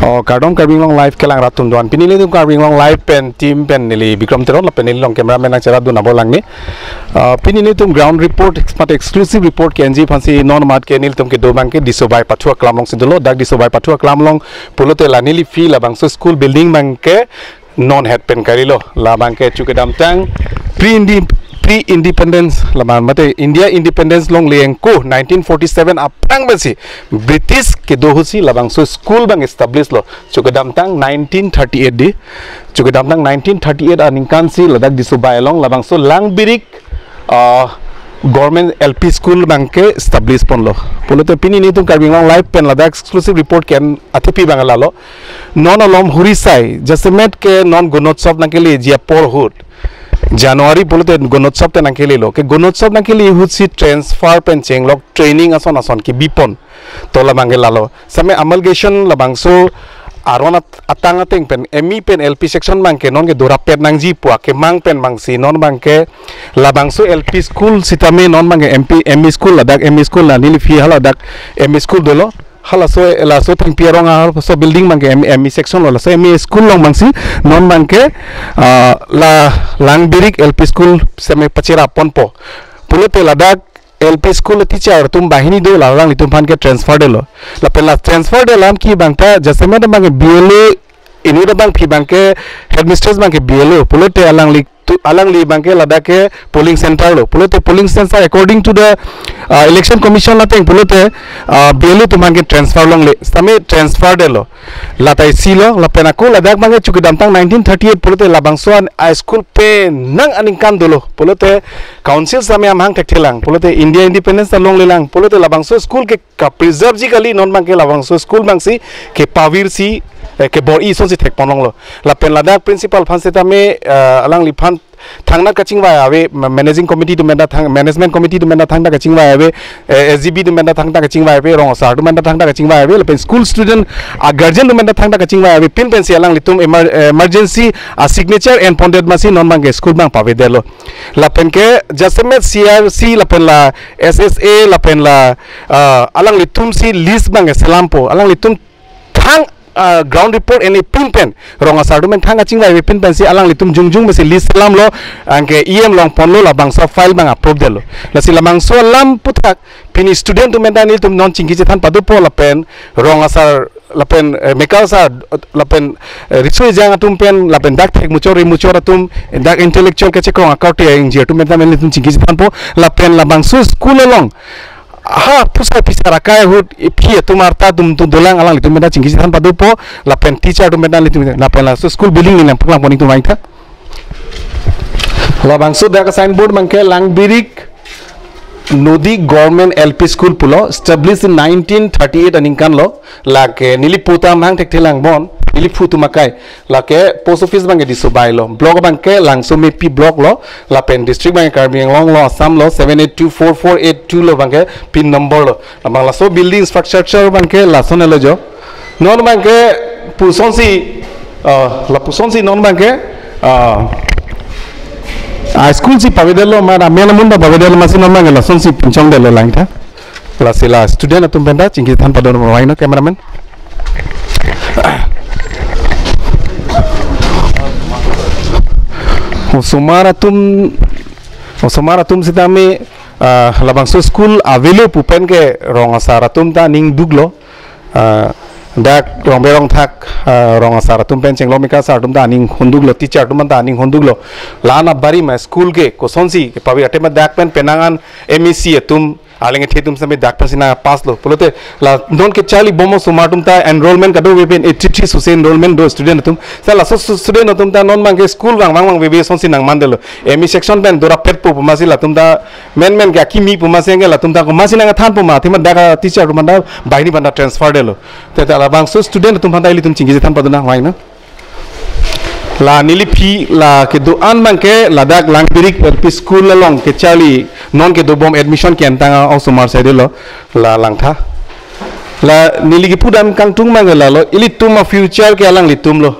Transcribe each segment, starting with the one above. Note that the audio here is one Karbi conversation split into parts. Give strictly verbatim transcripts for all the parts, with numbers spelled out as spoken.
Oh, kardom Karbi Anglong Live kelang rat atum doan. Pini nelitum Karbi Anglong Live pen team pen neli Bikram Teron lapen neli along cameraman nangcherap dun abor langni. Ah, pini nelitum ground report, mate exclusive report ke-enji aphansi non mat ke nelitum kedo abang ke Disobai Pathu aklam alongsi dolo, dak Disobai Pathu aklam along pulote la neli aphi labangso school building abang ke non het pen kalilo, labang ke chu kedamtang pre-indi-, pre-independence, labang mate India independence along lengko nineteen forty-seven aphrang pensi British kedo ahutsi labangso school abang establish lo, chu kedamtang nineteen thirty-eight di, chu kedamtang nineteen thirty-eight aningkan si ladak Disobai along labangso Langbirik, ah, Government L P School abang ke establish ponlo. Pulote pini nelitum Karbi Anglong Live pen ladak exclusive report ke-en athipi abang lalo. Non alom Hurisai, jasemet ke non Gunotsav nangkeleji apor ahut, January pulote Gunotsav ta nangkelelo. Ke Gunotsav nangkele ahutsi transfer pen chenglok training ason ason kebi pon. To labang ke lalo. Same amalgamation labangso aron at-, atang ateng pen M E pen L P section abang ke non ke dorapet nangji pu akemang pen abangsi non abang ke labangso L P school sitame non abang ke M P, M E school, ladak M E school la neli aphi haladak M E school dolo. Halaso, laso thengpi arong halaso building abang ke M-, M E section lo, laso M E school along abangsi non abang ke, ah, la Langbirik L P school same pacherap ponpo. Pulote ladak L P school teacher atum banghini do, la alanglitum aphan ke transfer detlo. Lapen la transfer det alam ke abang ta jasemet abang ke B L A, inut abangpi abang ke headmistress abang ke B L A, pulote alangli tu, alangli abang ke ladak ke polling center lo. Pulote polling center according to the, uh, election commission ateng pulote, uh, B L A atum aphan ke transfer longle. Same transfer detlo. Lata isi lo, lapen ako ladak abang ke chu kedamtang nineteen thirty-eight pulote labangso an a school penang aningkan dolo. Pulote council same amahang thekthelang. Pulote India independence ta longlelang. Pulote labangso school ke ka-preserve ji kali, non abang ke labangso school abangsi kepavirsi, eh, kebor-i asonsi thekponlonglo. Lapen ladak principal aphan sitame, eh, alangliphan thangnat kachingvai ave, ma-, managing committee atum pen ta thang, management committee atum pen ta thangta kachingvai ave, eh, S G B atum pen ta thangta kachingvai ave, rong asar atum pen ta thangta kachingvai ave, lapen school student, ah, guardian atum pen ta thangta kachingvai ave, pin pensi alanglitum emer-, eh, emergency, ah, signature enpondet masi non abang ke school abang pavedetlo. Lapen ke jasemet C R C lapen la S S A lapen la, ah, alanglitumsi list abang ke selampo, alanglitum thang, ah, ground report en-e pin pen, rong asar atum pen thang kachingvai ave pin pensi alanglitum jongjong pensi list selamlo, anke E M longponlo, labangso file abang approve detlo. Lasi labangso alam aphuthak pini student atum pen ta nelitum non chingki chethan padopo lapen rong asar lapen, eh, mekar asar lapen, eh, riso ejang atum pen lapen dak thek muchor ri muchor atum, dak intellectual kachekrong akorte ingjir atum pen ta nelitum chingki chethanpo lapen labangso school along ha pusar phisar akai ahut iphi atum arta atum tu dolang, alanglitum pen ta chingki chethan padopo lapen teacher atum pen ta nelitum lapen laso school building neli nangpaklangpon ingtung vangtha. Labangso dak signboard abang ke Langbirik Nodi Government L P School pulo, established in nineteen thirty-eight aningkan lo, lake neli pu ta amahang thekthelang bon, neli phu atum akai, lake post office abang ke Disobai lo, block abang ke Langsomepi block lo, lapen district abang ke Karbi Anglong lo, Assam lo, seven eight two four four eight two lo abang ke pin number lo, labang laso building structure abang ke lason lo jo. Non abang ke pusonsi, ah, lapusonsi non abang ke, ah, ah, school si pavedetlo, ma amen amun ta pavedetlo, masi non abang ke lasonsi pinchongdetlo langtha. Lasi la student atum pen ta chingki than padon mo vaino cameraman. Osomar atum, osomar atum sitame, ah, labangso school avelo pu pen ke rong asar atum ta aning duklo. Ah, dak rongbe rongthak, ah, rong asar atum pen chenglok mekar asar atum ta aning honduklo, teacher atum ta aning honduklo. La-an abari ma school ke kosonsi kepavir atum dak pen penang an M E C atum, Arleng kethe atum sami dak pensi nangpass lo. Pulote la non kecharli bom osomar atum ta enrollment kadokave pen eighty three sose enrollment do student atum. Sa laso stu-, student atum ta non abangke school vang vang vangveve asonsi nangmandetlo. M E section pen dorapetpo pu amatsi latum ta menmen ke akimi pu amatsi ke latum ta komatsi nangthanpo ma. Athema dak a-teacher atum ta banghini aphan ta transfer detlo. Te ta labangso student atum aphan ta ilitum chingkiji than padun nang, why na? La neliphi la kedo-an abangke ladak Langbirik L P School along kecharli non kedobom admission ke-entang a-osomar saidelo la langtha. La neli kipudam kangtung abangke lalo, ilitum a-future ke alanglitum lo.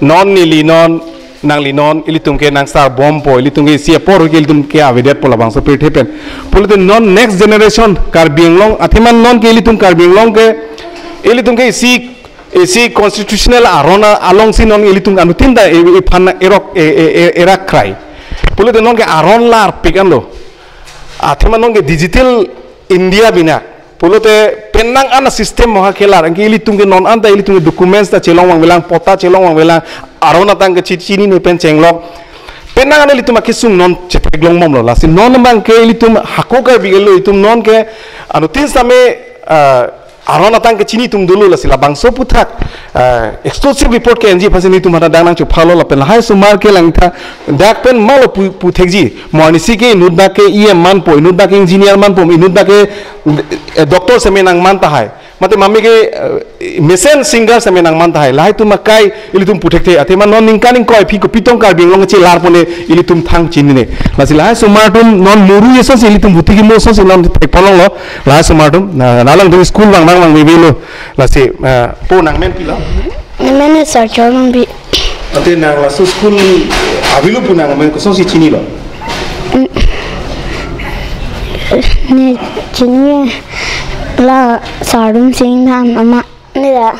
Non neli non, nangli non, ilitum ke nangsarbompo, ilitum ke isi apor ke ilitum ke avedetpo labangso pirthe pen. Pulote non next generation Karbi Anglong, athema non ke ilitum Karbi Anglong ke, ilitum ke isi isi constitutional aron a-, alongsi non ilitum anuttin ta e-, ephan erok e-, e-, e-, erak krai. Pulote non ke aron larpik anlo. Athema non ke digital India bina. Pulote penang an a-system moha kelar. Anke ilitum ke non anta ilitum ke documents ta chelong vangvelang, patta chelong vangvelang, aron atang ke chi-, chinine pen chenglok. Penang an ilitum akesung non chetheklong bomlo. Lasi non abangke ilitum hako Karbi kelo, itum non ke anuttin sami, ah, aron atang kechini atum dolo, lasi labangso aputhak, ah, exclusive report ke-enji aphansi nelitum aphan ta dak nangchophalo lapen lahai osomar ke langtha dak pen malo pu, puthekji. Mo arnisi ke inut abangke E M manpo, inut abangke engineer manpo, inut abangke, eh, doctor seme nangman tahai. Mate mami ke, eh, mesen singer seme nangman tahai. Lahai atum akai ilitum puthekthe. Athema non ningkan ingkoi aphi kopi tong Karbi Anglong chelarpo ne ilitum thang chinine. Lasi lahai osomar atum non muru asonsi ilitum buti kimo asonsi non thekponlonglo. Lahai osomar atum, na, nangli atum school vang vang vangvevelo. Lasi, eh, po nangmen pilo? Nemen Sarchor Rongpi. Ante nang laso school avelo pu nang amen kosonsi chinilo? Ne chini la Sardum Singh Than amat ne la,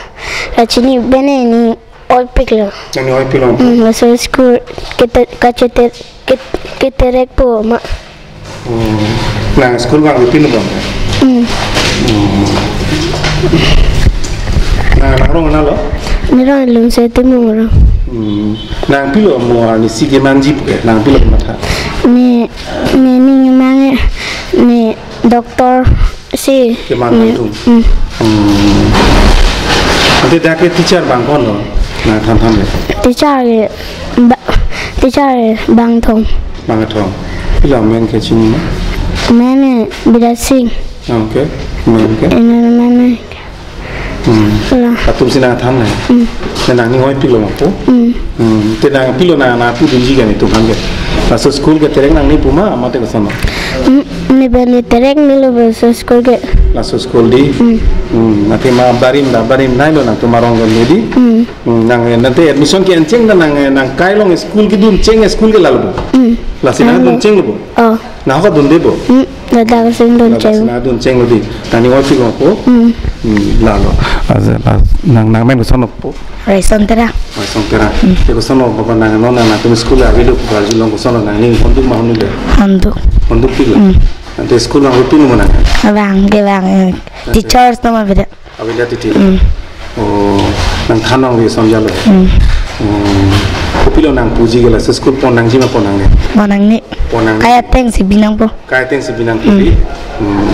la chini bene ne oipiklo. Nangli oipiklo? Hmm, laso school kete-, kachete-, ket-, keterekpo ma. Hmm. Nang school vangpinpo? Hmm. Hmm. Nang, nang rong nanglo? Ne rong Lungse Timung rong. Hmm. Nang pilo mo arnisi kemanji pu ke? Nang pilo matha? Ne, ne ning mang ne doctor si. Keman ne, nangtum? Hmm. Hmm. Ante dak ke teacher bang konlo? Nang than than le. Teacher ke ba-, teacher ke bang thom. Bang thom. Pilo amen ke chinine? Amen ke Bidya Singh. Ah, okay. Amen ke? Ena amen ke. Hmm. Pilo. Atum si nang than le. Hmm. Ne nangning oipiklo ma po? Hmm. Hmm. Te nang pilo nang, nangpudunji ke netum aphan ke? Laso school keterek nangning pu ma mate koson? Hmm. Ne bene terek nelo laso school ke. Laso school di? Hmm. Hmm. Athema barim ta, barim nailo nangtum arong ke di? Hmm. Hmm, nang, nangte admission ke-encheng ta nang, nang kailong school kedun cheng school ke lalo bo? Hmm. Lasi nang, lalo, dunchenglo bo? Oh. Nang hok dunde bo? Hmm, ladak si duncheng. Ladak si nang dunchenglo di. Nangning oipiklo po? Hmm. Hmm, lalo. Aza, la, nang, nangmen kosonlo po? Raison Terang. Raison Terang. Hmm. Te kosonlo baba nang non nang, nangtum school avelo pu arjulong kosonlo, nangning honduk ma hondukde? Honduk. Hondukpiklo. Hmm. Ante school vangpinpo nang? Vang, kevang, eh, teachers atum avedet. Avedet titi. Hmm. Oh, nang than vangve ason jalo. Hmm. Oh, kopilo nangpuji ke, laso school pon nangji ma pon nangne? Pon nangne. Pon nangne. Kai atengsi binangpo. Kai atengsi binangpo. Hmm. Hmm.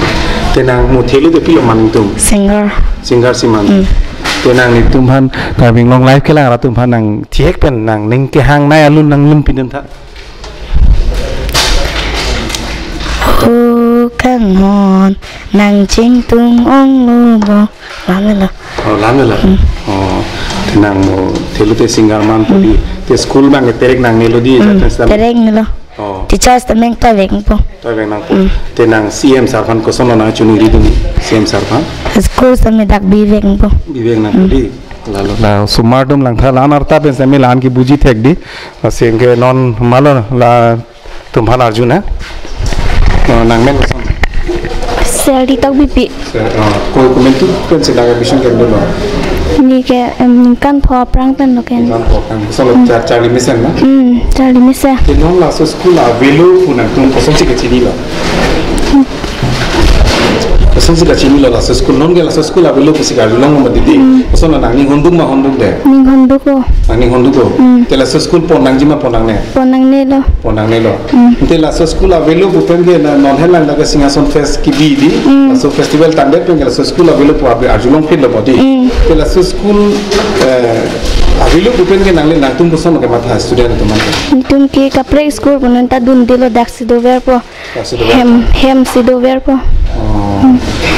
Te nang mo thelo te pilo man tum? Singer. Singer si man. Hmm. Te nangtum aphan, Karbi Anglong Live kelang arat atum aphan nang thihek pen nangning kehang nei alun nanglum pidun tha. O kanghon, nang chingtung onglo bo. Lamelo. Oh, lamelo. Hmm. Oh, te nang mo thelo te singer manpo di. Hmm. Te school abang keterek nangnelo di, hmm, jateng sita. Terek nelo. Oh. Teachers ta meng toivekpo. Toivek nangpo. Hmm. Te nang C M sir aphan kosonlo nang chuningri dun, C M sir aphan? School sita me dak bivekpo. Bivek nangpo, hmm, di. Lalo. La osomar atum langtha, la-an arta pen semi la-an kebuji thek di. Lasi anke non malo latum aphan arju na. Oh, nangmen koson? Sel di Tokbipi. Sel, ah, ko komentu pen si dak admission ke-enlo? Ne ke, em, ningkan pho aphrang pen lo ke-en. Ningkan pho aphrang. Kosonlo, hmm, char-, charli mesen na? Hmm, charli mesen. Te non laso school avelo pu nangtum kosonsi kechinilo? Hmm. Kosonsi kachinilo laso school, non ke laso school avelo pusi karjulong ma didi. Hmm. Koson nangning honduk ma hondukde? Ning honduklo. Nangning honduklo. Hmm. Te laso school pon nangji ma pon nangne? Pon nangnelo. Pon nangnelo. Hmm. Te laso school avelo pu pen ke na non helang na ke Singhason Fest kebi di. Hmm. Laso festival tangdet pen ke laso school avelo pu ave arjulong phitlo bo di. Hmm. Te laso school, eh, avelo pu pen ke nangle nangtum koson ke matha student atum an? Nelitum ke kaprek school pu non ta dundelo, daksi doverpo. Daksi dover. Hem, hemsi doverpo. Oh.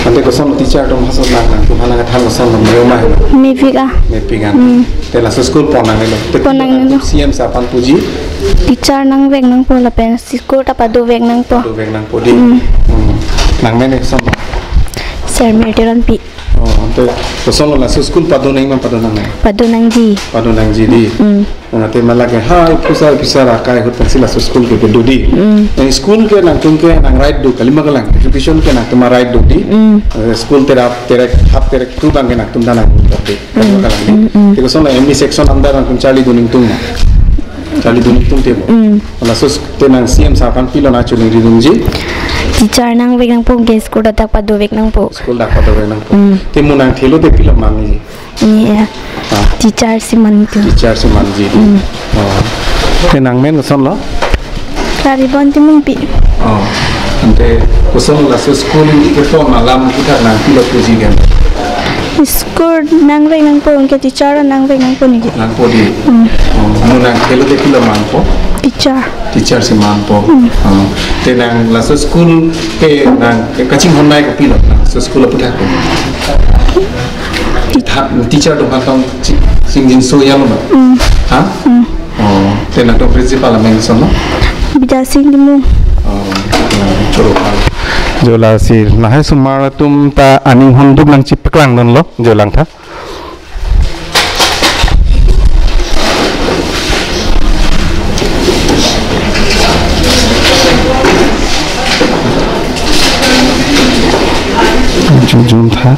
Ante koson teacher atum haso nang, nangtum aphan nangthan koson lo, meo ma? Mepik a. Mepik an. Hmm. Te laso school pon nangnelo. Te pon nangnelo. C M sir aphan puji? Teacher nangvek nangpo lapen school ta padovek nangpo. Dovek nangpo di. Hmm. Hmm. Nangmen koson? Shermir Teronpi. Oh, ante koson lo laso school pado nang ma pado nangne? Pado nangji. Pado nangji di. Hmm. Ante malake ha officer officer akai ahut pensi laso school ke kedo di. Hmm. Eh, school ke nangtum ke nang right do, kalima kalang. Education ke nangtum right do di. Hmm. Eh, school terap terek hap terek tu abang ke nangtum dan nang do di. Kalima kalang di. Hmm, hmm. Te koson M E section under nangtum charli dun ingtung ma? Charli dun ingtungte bo. Hmm. Laso s-, te nang C M sir aphan pilo nangchoningri dunji? Teacher nangvek nangpo ke school dak padovek nangpo. School dak padovek nangpo. Hmm. Te mo nangthelo te pilo manji? Ni, eh, ah, teacher si mantu. Teacher si manji. Hmm. Oh. Te nangmen koson lo? Klaribon Timungpi. Oh. Ante koson laso school kepon alam aphuthak nang pilo puji kan? School nangvek nangpo, anke teacher nangvek nangpo neli. Nangpo di. Hmm. Oh. Mo nangthelo te pilo manpo? Teacher. Teacher si manpo. Hmm. Oh. Te nang laso school ke nang kachinghon nai kopilo? Laso school aphuthak ko. Ti- Tha-, teacher atum aphan tong chi-, chingjinso ya lo ma? Hmm. Ha? Hmm. Oh, te nangtum principal amen koson lo? Bidyasing Timung. Oh, choro pal. Jo lasi lahai osomar atum ta aning honduk nangchipaklang dunlo, jo langtha. Jun, jun tha.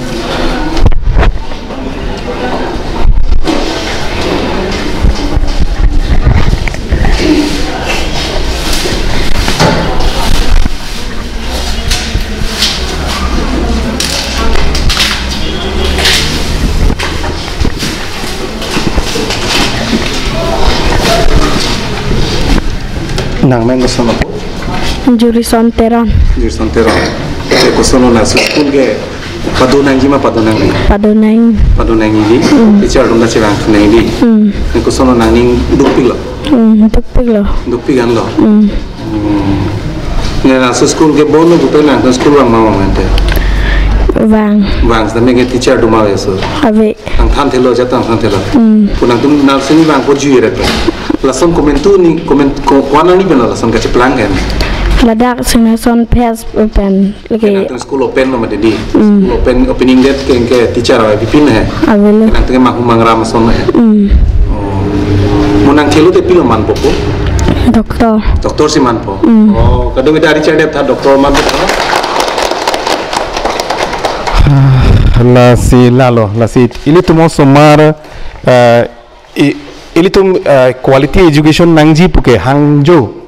Nangmen koson lo? Jurison Teron. Jurison Teron. Te koson lo laso school ke pado nangji ma pado nangne? Pado nang. Pado nangji di? Mm. Teacher atum ta chevang nangji di? Mm. Ne koson lo, nangning dukpiklo? Mm, dukpiklo. Dukpik anlo? Mm. Mm. Ne laso school ke bon lo pu pen nangtum school vang ma vang ante? Vang. Vang, setame ke teacher do ma ave so? Ave. Nangthan thelo, jat nangthan thelo. Mm. Pu nangtum nangsi neli vangpo jui re pen. Lason komantu ni, koman-, ko-, ko-an nangli pen lason kacheplang kan? Ladak Singhason Fest pen lake. Nangtum school open lo mati di. Mm. School open, opening date ke, ke teacher ave pipin he. Avelo. Nangtum ke mahum mangram ason he. Mm. Oh. Mo nangthelo te pilo manpo ko? Doctor. Doctor si manpo. Mm. Oh, kadokave ari char det tha doctor manpo. Lasi lalo, lasi ilitum osomar, eh, i-, ilitum, eh, quality education nangji puke hangjo.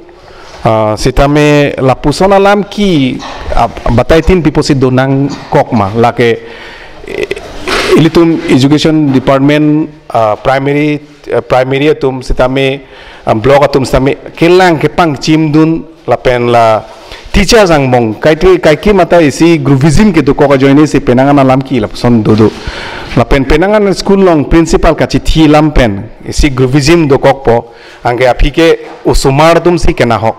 Ah, setame lapuson alam ke, ah, batai tin pipo si do nangkok ma, lake, eh, ilitum education department, ah, primary, ah, primary atum setame, ah, block atum setame kelang kepangchim dun lapen la teachers angbong kaike, kaike mata isi groupism kedokok ajoine si penang an alam ke lapuson dodo. Lapen penang an school along principal kachithi alam pen isi groupism dokokpo, anke aphi ke osomar atum si kenahok.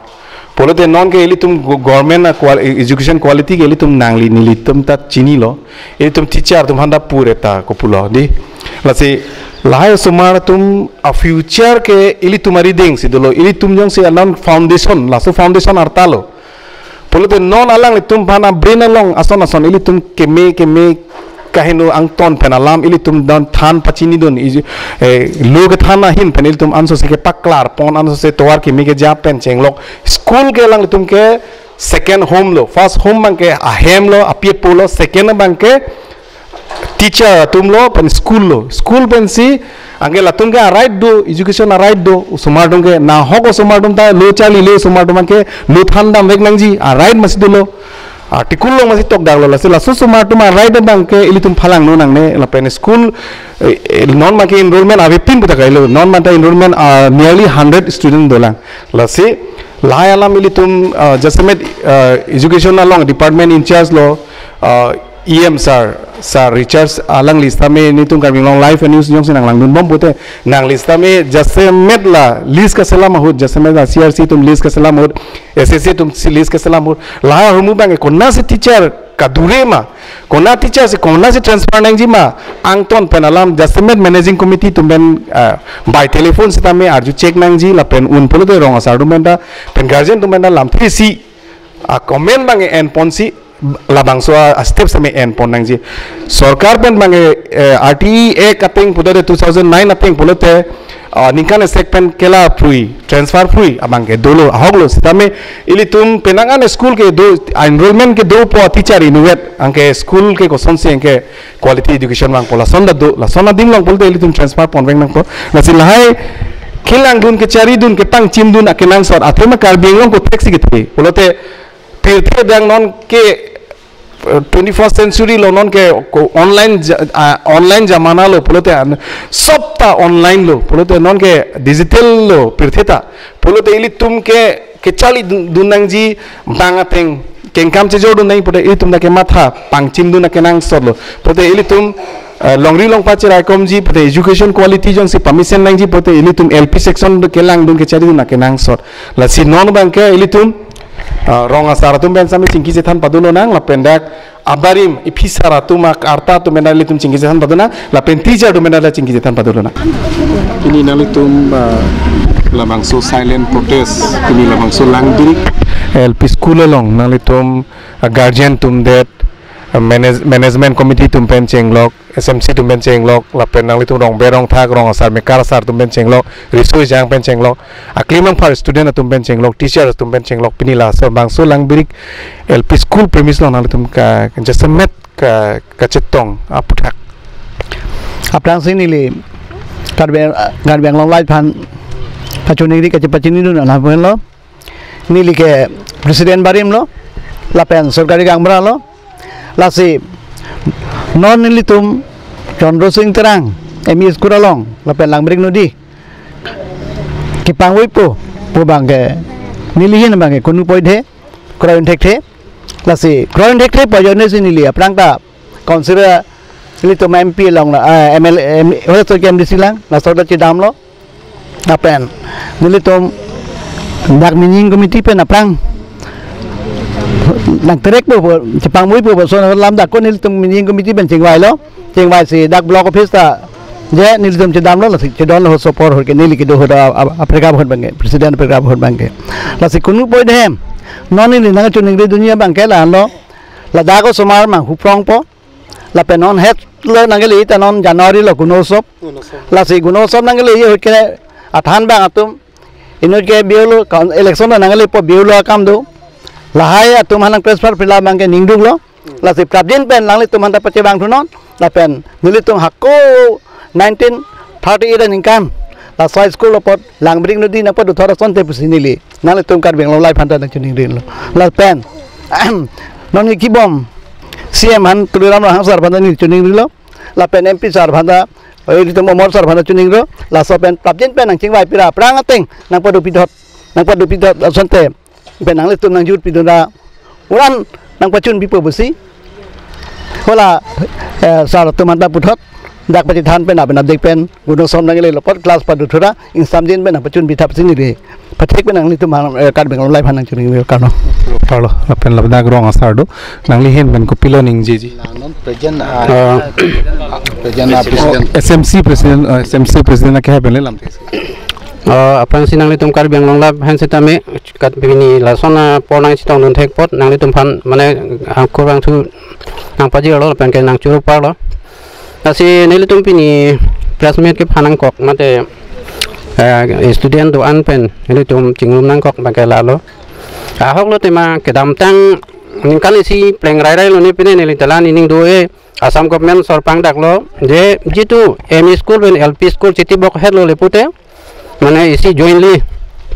Pulote non ke ilitum go-, government a qual-, education quality ke ilitum nangli nelitum ta chinilo. Ilitum teacher atum aphan ta pure ta kopulo di. Lasi lahai osomar atum a future ke ilitum arideng si dolo. Ilitum jongsi anon foundation, laso foundation arta lo. Pulote non alanglitum aphan a brain along ason ason ilitum keme keme kaheno angton pen alam ilitum don than pachini dun iji, eh, lo kethan ahin pen ilitum ansose kepaklar pon, ansose tovar keme keja pen chenglok. School ke alanglitum ke second home lo, first home abang ke ahem lo, apiepo lo, second abang ke teacher atum lo, pen school lo. School pensi anke latum ke a right do, education a right do, osomar atum ke nahok osomar atum ta lo charlile osomar atum abang ke lo than damvek nangji a right masi dolo. Article along masi tokdaklo, lasi laso osomar atum a-right abangke ilitum phalangno nangne, lapen school, eh, eh, non maki enrollment avepin puta kailo, non mata enrollment, ah, nearly hundred student dolang. Lasi lahai alam ilitum, ah, jasemet, ah, education along department in charge lo, ah, E M sir, Sir Richard alangli sitame nelitum Karbi Anglong Live News jongsi nanglangdunbom pute, nangli sitame jasemet la list kaselam ahut, jasemet la C R C atum list kaselam ahut, S S C atum si list kaselam ahut, lahai ahormu abangke konatsi teacher kadure ma, konat teacher si konatsi transfer nangji ma, angton pen alam jasemet managing committee atum pen, ah, by telephone sitame arju check nangji, lapen un pulote rong asar atum pen ta, pen guardian atum pen ta lamthe si, ah, comment abangke enponsi, labangso a, a-step sitame enpon nangji. Sorkar pen abangke, eh, R T E Act ateng pulote two thousand nine ateng pulote, ah, ningkan esek pen kela phrui, transfer phrui abangke dolo, ahoklo, sitame ilitum penang an school kedo, enrollment kedopo teacher inutvet, anke school ke kosonsi anke quality education vangpo, lason ta do, lason adim along pulote ilitum transfer ponvek nangpo. Lasi lahai kelangdun, kecharidun, kepangchimdun akenangsot, athema Karbi Anglong kothek si kethe pulote, pirthe adang non ke, eh, twenty-first century lo, non ke ko online ja-, ah, online jamana lo pulote, an sob ta online lo pulote, non ke digital lo pirthe ta pulote, ilitum ke kecharlidun, dun nangji, bang ateng kengkam chejordun nangji pulote, ilitum ta kematha pangchimdun akenangsot lo pulote, ilitum, eh, longri longpat cheraikomji pulote, education quality jongsi pamesen nangji pulote, ilitum L P section do kelangdun, kecharidun akenangsot. Lasi non abangke ilitum, ah, rong asar atum pen sitame chingki chethan padolonang, lapen dak abarim iphi sar atum, ak arta atum pen ilitum chingki chethan padonang, lapen teacher atum pen ta chingki chethan padolonang. Pini nanglitum, ah, labangso silent protest, pini labangso Langbirik L P school along nanglitum, ah, guardian atum det, ah, manage-, management committee atum pen chenglok, S M C atum pen chenglok, lapen nanglitum rong berong thak, rong asar mekar asar atum pen chenglok, riso ejang pen chenglok, aklimang phar student atum pen chenglok, teacher atum pen chenglok, pini laso bangso Langbirik L P school premise along nanglitum ka, ka jasemet ka, kachetong aputhak. Aphrangsi neli Karbi, Karbi Anglong Live aphan kachiningri kachepachinidun alam pen lo. Neli ke president barim lo, lapen sorkari gaonbura lo. Lasi non nelitum Chandra Sing Terang M E school along lapen Langbirik Nodi kepangvoipo pu abangke, neli ahin abangke kunu poithe, kroi un thekthe. Lasi kroi un thekthe pu ajoine si neli aphrang ta council, nelitum M P along la, eh, M L A, M-, hala so ke M D C lang, laso ta chedamlo. Lapen nelitum dak managing committee pen aphrang nangterekpo pu, chepangvoipo pu ason alam dak ko nelitum managing committee pen chingvailo. Chingvaisi dak block office ta je nelitum chedamlo, lasi chedonlo ahut so apor ahut ke neli kedo ahut a, a, aprekap ahut abangke, president aprekap ahut abangke. Lasi kunu poithe, non neli nangchiningridunji abangke la-anlo, ladak osomar manghu prongpo, lapen non het lo nangkele ta non January lo Gunotsav. Gunotsav. Lasi Gunotsav nangkele ahut ke athan abang atum inut ke biolo, kaun-, election lo nangkelepo, biolo akam do. Lahai atum aphan nang press phraphrila abangke ningduklo. Lasi prapjin pen nanglitum aphan ta pachevangthunon. Lapen nelitum hako nineteen thirty-eight aningkan laso school apot Langbirik Nodi nangpadothot asonte pusi neli nanglitum Karbi Anglong Live aphan ta nangchiningrilo. Lapen non ke kibom C M aphan, Tuliram Ronghang sir aphan ta neli chiningrilo. Lapen M P sir aphan ta, eh, ilitum Amar sir aphan ta chiningro. Laso pen prapjin pen nangchingvai pira aphrang ateng nangpadopithot, nangpadopithot asonte pen nanglitum nangjutpidun ra uran nangpachunpipo pusi. Hala, eh, sir atum aphan ta puthot dak pachethan pen aben adik pen Gunotsav nanglelo apot class padothura ingsamjin pen nangpachunpitha pusi neli pathek pen nanglitum aphan, eh, Karbi Anglong Live aphan nangchiningri karno. Parlo, lapen ladak rong asar do, nangli ahin pen kopilo ningjeji? Present, ah, present, ah, president. S M C president, ah, S M C president akehai pen le lamthe. Ah, aphrangsi nanglitum Karbi Anglong Live aphan sitame, kat pini lason apor nangchetongdun thek apot, nanglitum aphan mane, ah, kurvangthu nangpajirlo, lapen ke nangchoro parlo. Lasi nelitum pini press meet kephan nangkok mate, eh, student do-an pen nelitum chingrum nangkok abangke lalo. Ahok lo tema kedamtang ningkan isi pleng rairailo ne pine neli ta la nening do-e, Assam government sorpang daklo je jitu M E school pen L P school chitibok hetlo le pute, mane isi jointly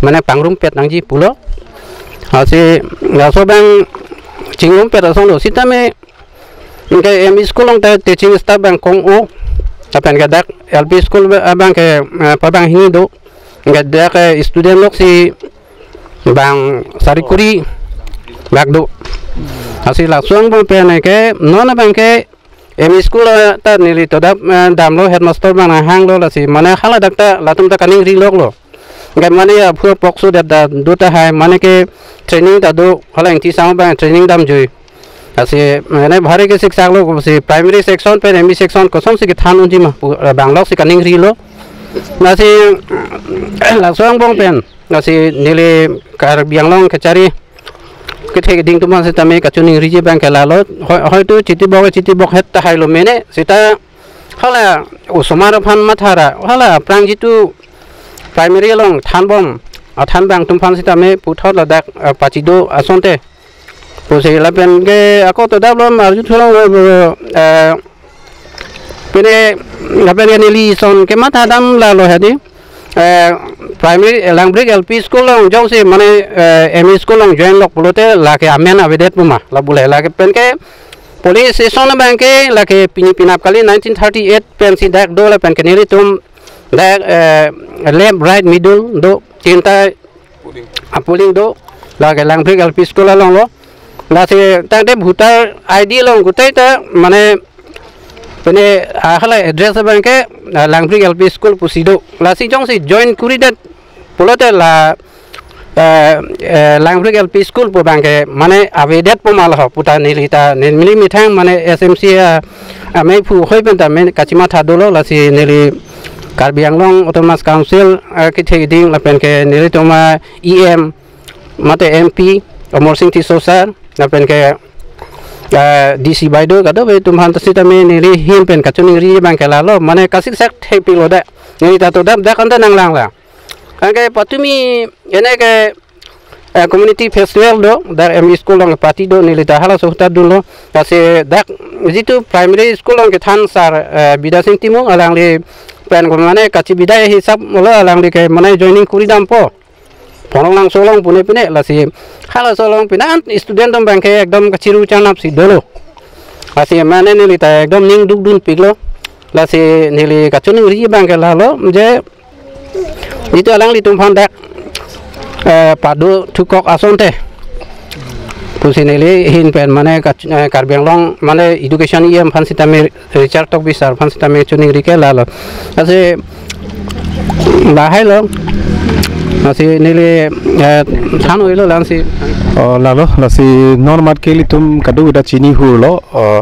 mane pangrumpet nangji pulo. Lasi laso abang chingrum pet ason lo. Sitame ke M E school along ta teaching staff abang kong-o. Lapen ke dak L P school ba-, abang ke, eh, pabang hini do. Ke dak, eh, student lok si bang sari kuri bak do. Lasi laso angbong pen ke non abang ke M E school, eh, ta neli to dap, eh, damlo, headmaster abang nang hanglo, lasi mane hala dak ta latum ta kaningri lok lo. Ke mane aphu apok so det ta do tahai, mane ke training ta do, hala Ingti sang abang training damjui. Lasi mane bhari ke siksak lo, si primary section pen M E section kosonsi kethan unji ma pu, eh, bang lok si kaningri lo. Lasi laso angbong pen, lasi neli Karbi Anglong kachari kethek ding atum aphan sitame kachiningriji abang ke lalo, hoi, hoitu chitibok, chitibok het tahai lo mene, sita hala osomar aphan mathara, hala aphrang jitu primary along thanbom, athan abang atum aphan sitame puthot ladak, eh, pachido asonte. Pusi lapen ke ako to dap lo arju thulong, eh, pine lapen ke neli son kematha dam lalo hadi. Eh, primary, eh, Langbrick L P school along jongsi mane, eh, M E school along join lok pulote lake amen avedet pu ma, la bule lake pen ke police station abang ke lake pini penap kali nineteen thirty-eight pensi dak do lapen ke nelitum dak, eh, left, right, middle do tinta a polling do, lake Langbrick L P school along lo. Lasi tangte voter I D along gutei ta mane pine, ah, hala address abang ke, ah, Langbrick L P school pusi do. Lasi jongsi join kuridet pulote la, eh, eh, Langbrick L P school pu abang ke mane avedet pu ma laho puta neli ta neli methang mane S M C, ah, amei phu hoi pen ta men kachimatha dolo, lasi neli Karbi Anglong Autonomous Council, eh, kethek ding lapen ke nelitum a E M mate M P Amarsing Tisso sir lapen ke, eh, D C baideo kadokave atum aphan ta sitame neli ahin pen kachiningri abang ke lalo, mane kasiksak thekpik lo dak. Neli ta to dap dak anta nanglang la. Anke patumi ene ke, eh, community festival do, dak M E school along party do, neli ta halaso ahut ta dunlo. Lasi dak jitu primary school along kethan sir, eh, Bidya Sing Timung, alangli pen ko mane kachibidai hisap lo, alangli ke mane joining kuri dampo. Phonglong Langso along pune pine, lasi halaso along pine an student atum abang ke ekdom kachiru chanap si dolo. Lasi mane neli ta ekdom ning dukdunpik lo. Lasi neli kachiningri abang ke lalo je jitu alanglitum aphan dak, eh, pado thukok asonte pusi neli ahin pen mane kach-, eh, Karbi Anglong mane education E M aphan sitame Richard Tokbi sir aphan sitame chiningri ke lalo. Lasi lahai lo. Lasi neli, eh, than oilo langsi. Oh, lalo, lasi non mat ke ilitum kadokave ta chini hur lo, oh,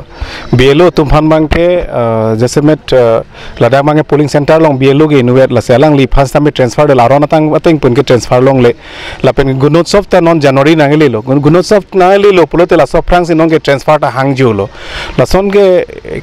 B L O atum aphan abang ke, eh, jasemet, eh, ladak abang ke polling center along B L O ke inutvet, lasi alangliphan sitame transfer de la aron atang ateng pen ke transfer longle. Lapen Gunotsav ta non January nanglelo. Gun-, Gunotsav nanglelo pulote laso aphrangsi non ke transfer ta hangjulo. Lason ke, eh,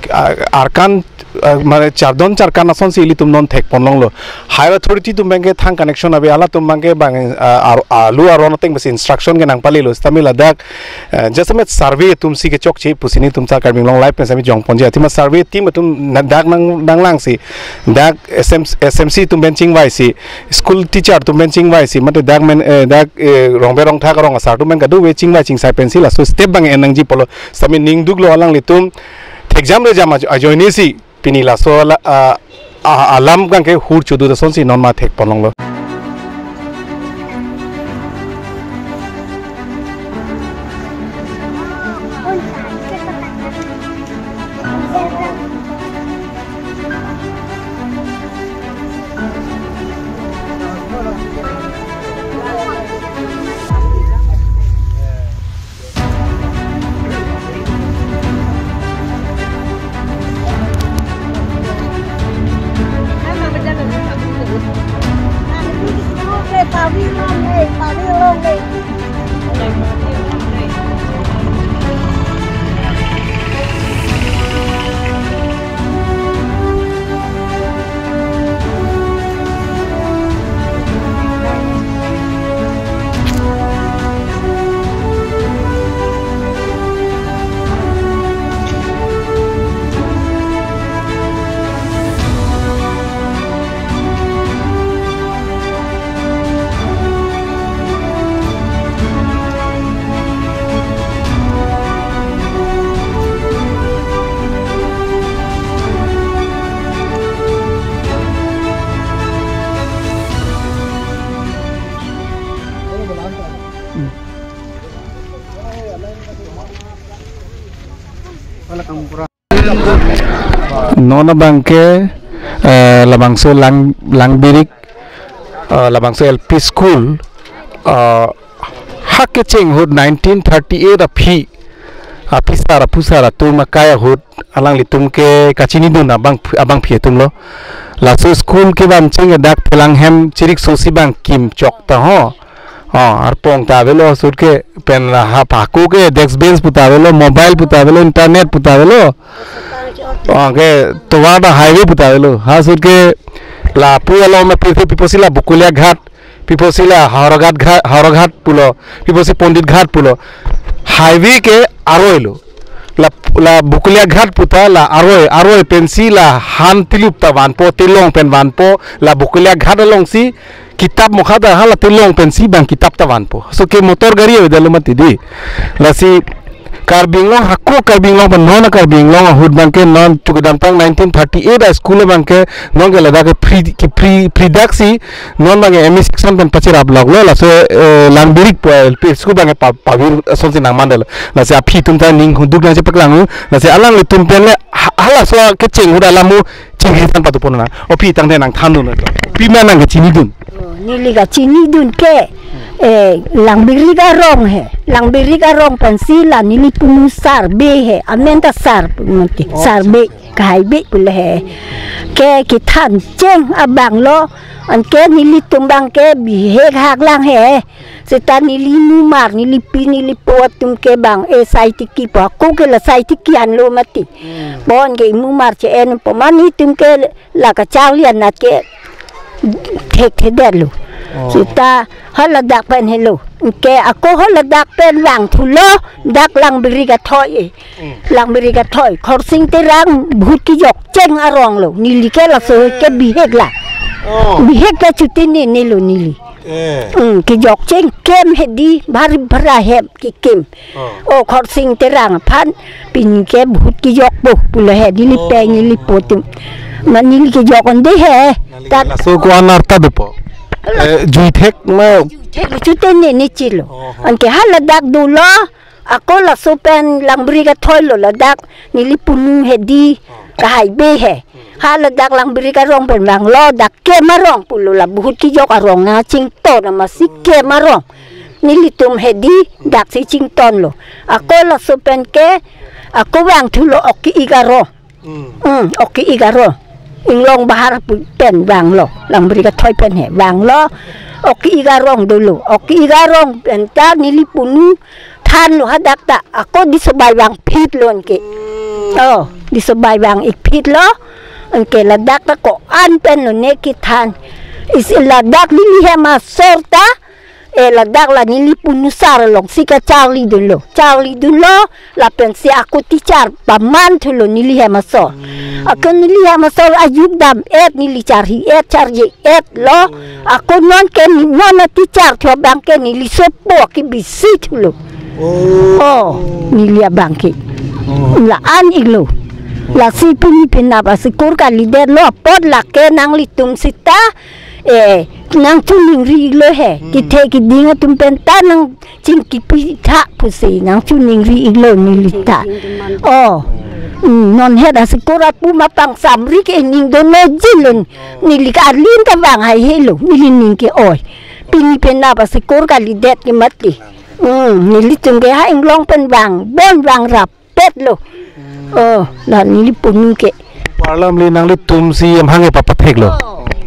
Arkan, eh, mane chardon charkan asonsi ilitum non thekpon longlo. Higher authority atum abang ke thang connection ave, halatum abang ke bang, eh, ar-, alu aron ateng pensi instruction ke nangpalelo. Sitame ladak, eh, jasemet survey atumsi kechokche pusi nelitum ta Karbi Anglong Live pen sitame jongponji. Athema survey team atum na-, dak nang, nanglangsi dak S M, S M C atum pen chingvaisi, school teacher atum pen chingvaisi, mate dak men, eh, dak, eh, Rongber Rongthak arong asar atum pen kadokave chingvai chingsai pensi laso step abang en nangji pulo. Sitame ning duklo alanglitum thekjam rejam aj-, ajoinesi pini laso la, ah, ah, alam abang ke hur chodut asonsi non ma thekpon longlo. Non abangke, eh, labangso Lang, Langbirik, eh, labangso L P school, eh, ha kecheng ahut nineteen thirty-eight aphi, apisar apusar atum akai ahut, alanglitum ke kachinidun abang, abangpi atumlo. Laso school kevan cheng adak Phelanghem Chirikso si bang kim chok ta ho. Oh, arpong ta avelo, sut ke pen ha pako ke desk bench pu ta avelo, mobile pu ta avelo, internet pu ta avelo. Oh, ke tovar ta highway pu ta avelo. Ha sut ke lapu along ma pirthe pi apotsi la Bokolia Ghat, pi apotsi la Howraghat Ghat, Howraghat pulo, pi apotsi Pandit Ghat pulo. Highway ke aroi lo. La, la Bokolia Ghat pu ta la aroi, aroi pensi la han tilup ta vanpo, telong pen vanpo, la Bokolia Ghat alongsi kitap mokha ta hala telong pensi bang kitap ta vanpo. So ke motor gari avedetlo mati di. Lasi Karbi Anglong, hako Karbi Anglong pen non Karbi Anglong ahut abangke non chukadamtang nineteen thirty-eight a school abangke non ke ladak ke free, ke free, free dak si non abangke M E section pen pachirap loklo, laso, eh, Langbirik pu L P school abangke pa, pavir asonsi nangmandetlo. Lasi aphi atum ta ning huduk nangchepaklang, lasi alanglitum pen le ha, halaso kecheng ahut alam mo chingri than patu pon na. O phi tangte nangthandun. Pima nangkechinidun. Oh, neli kachinidun ke, eh, Langbirik arong he. Langbirik arong pensi la neli punu Sar Bey he. Amen ta Sar punu ti. Oh, Sar Bey. Kahai Bey pule he. Ke kethan cheng abanglo. Anke nelitum abangke bihek hak lang he. Seta neli mumar, neli pi, neli po atum ke bang, eh, sai tiki po. Ako ke la sai tiki anlo mati. Hmm. Bon ke mumar che-en po, mane itum ke la kacharli anat ke thekthedetlo. Oh. Seta haladak pen helo. Ke ako haladak pen vangthulo, dak Langbirik athoi, eh. Hmm. Langbirik athoi. Khorsing Terang bhut kejok cheng arong lo. Neli ke laso ke bihek la. Oh. Bihek la chuti ne, nelo neli. Eh. Hmm, kejok cheng kem hedi, bhar bhara hem kekim. Oh. Oh, Khorsing Terang aphan, pini ke bhut kejokpo, pule he, neli, oh, peng, neli po atum. Ma neli kejok un-e he. Neli tat laso ko-an arta dopo. Eh, jui thek ma. Jui thek lo, chuti ne, ne chelo. Oh, oh. Anke haladak dolo, ako laso pen Langbirik athoi lo ladak, neli punu hedi, oh, Kahai Bey he. Haladak Langbirik arong pen vanglo, dak kem arong pulo, la bhut kejok arong nangchington amatsi kem arong. Nelitum hedi dak si chingtonlo. Ako laso pen ke, ako vangthulo ok ke-ik arong. Hmm. Hmm, ok ke-ik arong. Inglong Bahar pu pen vanglo, Langbirik athoi pen he. Vanglo, ok ke-ik arong dolo. Ok ke-ik arong pen ta neli punu thanlo hadak ta, ako Disobai vangphitlo anke. Hmm. Oh, Disobai vang-ikphitlo, anke ladak ta ko-an pen lo ne kethan. Isi ladak neli hem asor ta, eh, ladak la neli punu Sar alongsi kacharlidunlo. Charlidunlo, lapensi ako teacher pamanthulo neli hem asor. Hmm. Ako neli hem asor ajuk dam-et, neli charhi-et, charje-et lo. Hmm. Ako non ke ne, non a-teacher thu abangke neli sopo kebisithulo. Oh. Oh, neli abangke. Oh. La-an-iklo. Lasi pini penap a-school kalidetlo apot lake nanglitum seta, eh, nangchiningri-iklo he. Hmm. Kethe keding atum pen ta nangchingkipitha pusi nangchiningri-iklo neli ta. Oh. Hmm, non het a-school apu ma pangsamri ke ning dono jilun. Neli ke arlin ta vang haihelo, neli ning ke-oi. Pini penap a-school kalidet ke mati. Hmm, nelitum ke ha Inglong pen vang, bon vangrap petlo. Oh, la neli punu ke. Parlam le nanglitumsi amahang ke papatheklo.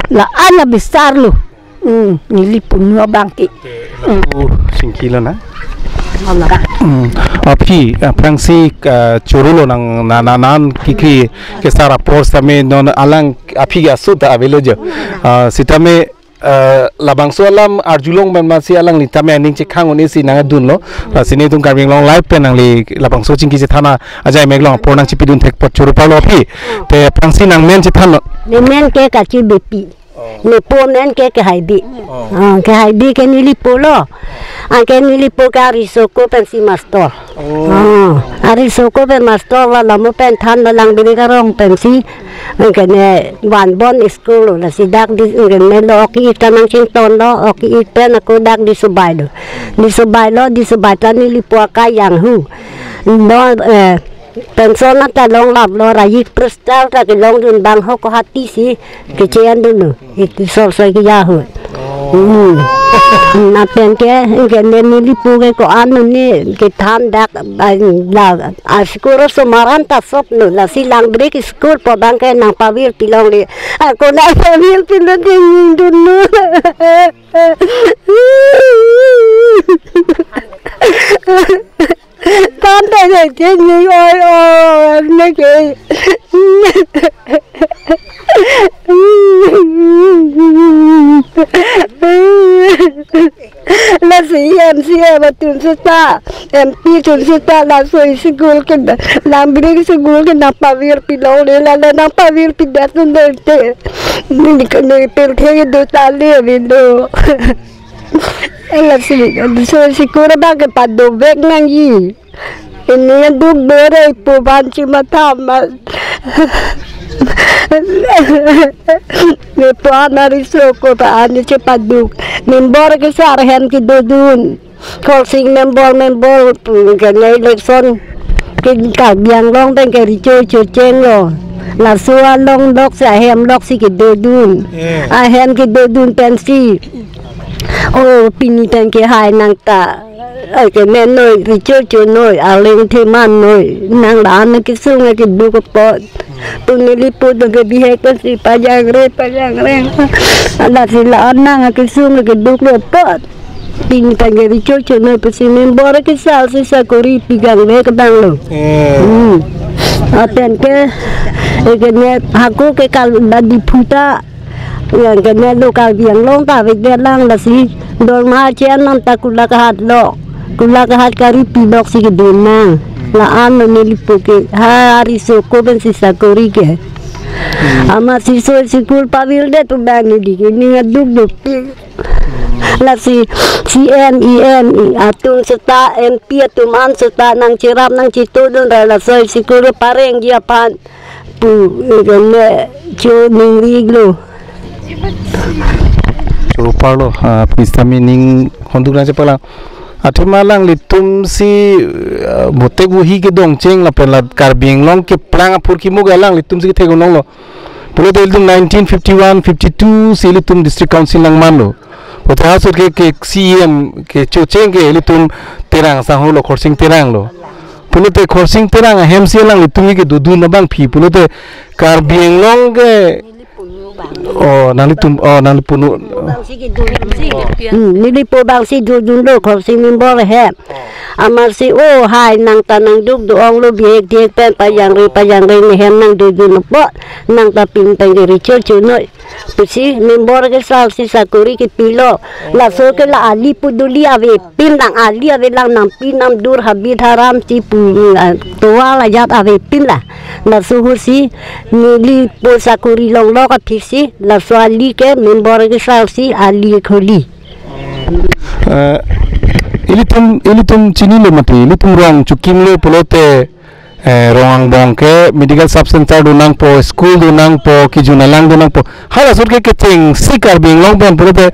La-an abisarlo. Hmm, neli punu abangke. Hmm. Oh, singkilo na. Hala. Hmm. Aphi, aphrangsi, ah, choro lo nang na, na, nan kikri kesar apor sitame non alang aphi ke aso ta avelo jo. Ah, sitame, eh, labangso alam arjulong pen amatsi alanglitum aning chekhang un-e si nangdunlo. Lasi netum Karbi Anglong Live pen nangli labangso chingki chethana ajai meklong apor nangchipidun thek apot choro parlo aphi. Te aphrangsi nangmen chethanlo. Nemen ke Kachi Beypi. Oh. Nepo amen ke Kehai Bey. Oh. Ah, Kehai Bey ke neli polo. Anke neli po ke ariso ako pensi mastor. Oh. Ah, ariso ako pen mastor la, la mo pen thanlo Langbirik arong pensi. Anke ne vanbom school lo, lasi dak di, anke melo ok ke-ik ta nangchingtonlo, ok ke-ik pen ako dak Disobai lo. Disobai lo, Disobai ta neli po akayang hu. No, eh, Pension ta longlaplo, ra yik prestar ta kelongdun bang ho ko hati si kechean dunlo. Iti sor soi ke ya ho. Hmm. Lapen ke, ke ne neli pu ke ko-an ne kethan dak, ah, la, ah, school so maran ta soplo, lasi Langbrik school pu abang ke nangpavirpi longle. Ah, ko nangpavirpi longle dunlo. Tanta ya kini oi oi ne ke. Lasi M C A atum seta, M P atum seta, laso school ke, Langbrik school ke nangpavirpi longle, la la nangpavirpi det dunde. Ne ke ne pirthe do tale avindo. Lasi, so school abang ke padovek nangji. Pini duk dore pu ban chimatha ma. Ne pu an ariso ko pa ani chepaduk. Member kesar ahem kedodun. Khorsing member, member, mm, ke ne election ke Karbi Anglong pen ke recho chochenglo. Laso along loksi, ahem loksi kedodun. Eh. Ahem kedodun pensi. Oh, pini pen ke hai nang ta. Ai ke men noi, recho cho noi, aling theman noi. Nang la-an kesung keduk apot. Pu neli pu do ke bihek pensi pajangre, pajangre. Lasi la-an nang kesung keduklo apot. Pini pen ke recho cho noi pusi member kesar si sakori pi gangve kedanglo. Eh. Hmm. Lapen ke, eh, ke ne hako ke kal badi phuta. Yang ke ne lo Karbi Anglong ta vek det lang, lasi dorma chen non ta Golaghat lo. Golaghat kari pilok si kedun nang. La-an lo neli pu ke. Ha, ariso ko pensi sakori ke. Hmm. Amatsi so school pavirdet pu bang neli ke ne duk duk. Lasi C M, E M atum seta, M P atum an seta nangcherap nangchetudun ra laso school parengji aphan pu, eh, ne cho ningrilo. Choro parlo, ah, pistami ning honduk nangchepaklang. Athema alanglitum si, ah, botek buhi kedongcheng lapen la Karbi Anglong keplang aphurkimo ke alanglitum si kethek unong lo. Pulote ilitum nineteen fifty-one fifty-two si ilitum District Council nangmanlo. Pulote ha ahut ke, ke C M kechocheng ke ilitum Terang sangho lo, Khorsing Terang lo. Pulote Khorsing Terang ahem si alanglitum ke dodun abangpi. Pulote Karbi Anglong ke, oh, nanglitum, oh, nangli punu. Hmm, neli pu abang si dodunlo, Khorsing member ahem. Amatsi, oh, hai nang ta nangduk do-onglo, bihek dihek pen pajangre, pajangre ne hem nangdodun apot. Nang ta pini pen ke recho cho noi. Pusi member kesar si sakori kepilo. Laso ke la ali pu duli avepin lang, ali avelang, nampi namdur habit haram si pu, ah, tovar ajat avepin la. Laso ahut si neli pu sakori longlok aphi si, laso ali ke member kesar si ali kholi. Eh, ilitum, ilitum chinilo mati, ilitum rong chokimlo pulote, eh, rong angbong ke medical sub center do nangpo, school do nangpo, kejun alang do nangpo. Hala ahut ke kechengsi Karbi Anglong pen pulote,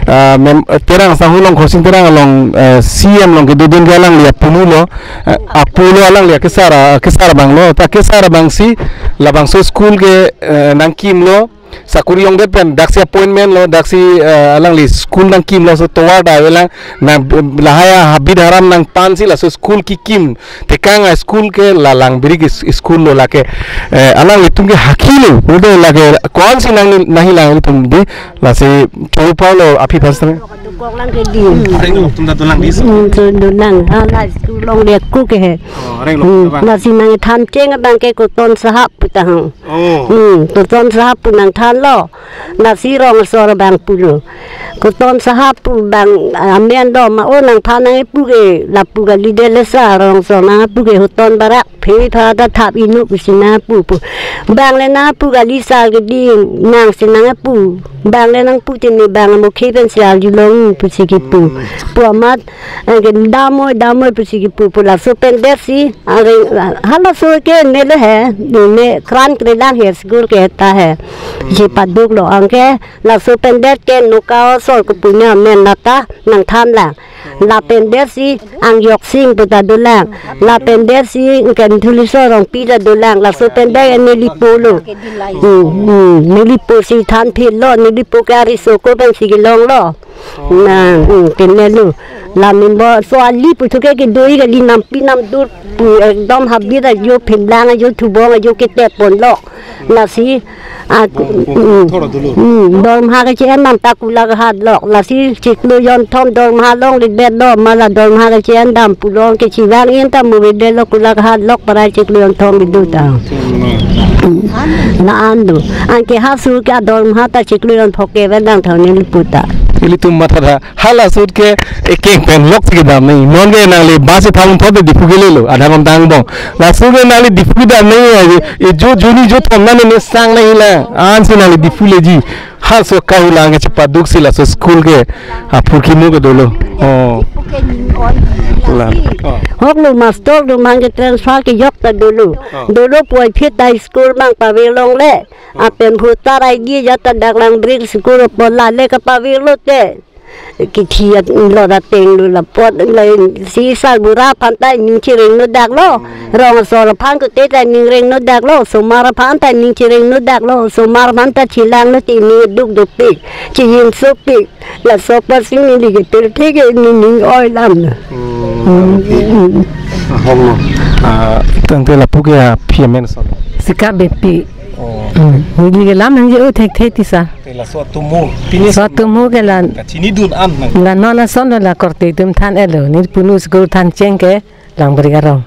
ah, mem-, Terang sangho along, Khorsing Terang along, eh, C M along kedodun ke alangli apunu lo, eh, apu lo, alangli akesar, akesar abang lo, ta kesar abang si labangso school ke, eh, nangkimlo, sakori ongdet pen, daksi appointment lo, daksi, eh, alangli school nangkimlo, so tovar ta avelang, na lahai ahabit haram nangpansi laso school kekim tekang a-school ke la Langbrik is-, school lo lake. Eh, alanglitum ke hakhilo, pulote lake ko-ansi nang nahi alanglitum di, lasi choro parlo aphi pastor. Dukok lang ke di. Areng lo tum da tulang di. Hmm, so do nang. Ha, la school longle ako ke he. Oh, areng lo Hmm, tum bang. Lasi nangthancheng abang ke Koton Sahab pu tahang. Oh. Hmm, Koton Sahab pu nangthanlo. Lasi rong asor abang pulo. Koton Sahab pu abang amen do ma o nangthan nangpu ke lapu kalidet le sa rong asor nangpu ke Hoton Barak phe pha ta thap inut pusi nangpu pu. Bang le nangpu kali sa ke di nangsi nangpu. Bang le nangpu tini bang mo khe pensi arjulong pusi kipu. Pu amat, eh, ke dam-oi, dam-oi pusi kipu, pu laso pen det si, are, halaso ke ne le he, ne kran kre lang he school ke ta he. Chepaduk lo, anke laso pen det ke Noka Asor kepu ne amen nata nangthan lang. Lapen det si Angjok Sing pu ta dolang. Lapen det si Kenthuliso Rongpi ta dolang. Laso pen det neli po lo. Hmm, hmm, neli po si than phit lo, neli po ke ariso ko pen si kelong lo. Na, hmm, kene lo. La min bo so ali pu thu ke kedo-i kali, nampi namdur pu ekdom habit ajo phimlang ajo thubong ajo ketep pon lo. Lasi, ah, dormaha kethor dolo. Hmm, dormaha keche-en dam ta Golaghat lo. Lasi chiklo jonthom dormaha longle det lo, mala dormaha keche-en dam pu long kechevang in ta mo ve det lo, Golaghat lo parai chiklo jonthom kedo ta. Hmm. La-an do. Anke ha school ke adormaha ta chiklo jonphok ke ven dang thang neli pu ta. Ilitum matha tha. Halaso ahut ke ekeng pen lok si kedam nangji. Non ke nangli bus si thang thot Diphu kele lo, adhang om tang bong. Laso ahut ke nangli Diphu kedam nangji, e jo juni jo thom nangji ne sang nangji la. Ansi nangli Diphu leji. Halaso kahulang ke chepaduk si laso school ke. Ha, phurkimo ke dolo. Oh. La. Oh. Hok lo master do mang ke transfer kejok ta dolo. Oh. Dolo puvoiphit ta school mang pavir longle. Oh. Lapen voter I D ja ta dak Langbrik school apot la le kapavir lote. Kithi at lo ateng lo la apot la si sarbura aphan ta ning chereng nodak lo. Rong asor aphan kote ta ning reng nodak lo. Osomar aphan ta ning chereng nodak lo. Osomar aphan ta chelang lo ti ning duk dopik. Chejinso pik. Laso apot si neli ke tel thek ke ne ning oi lam lo. Hmm. Hmm. Ahok lo. Ah, tangte lapu ke aphi amen ason? Sika Beypi. Oh. Hmm. Neli ke lam nangji-o thekthe tisa. Te laso atum mo. Pini laso atum mo ke la. Kachinidun an nang. La non ason lo la korte atum than-et lo. Neli punu school than cheng ke Langbrik arong.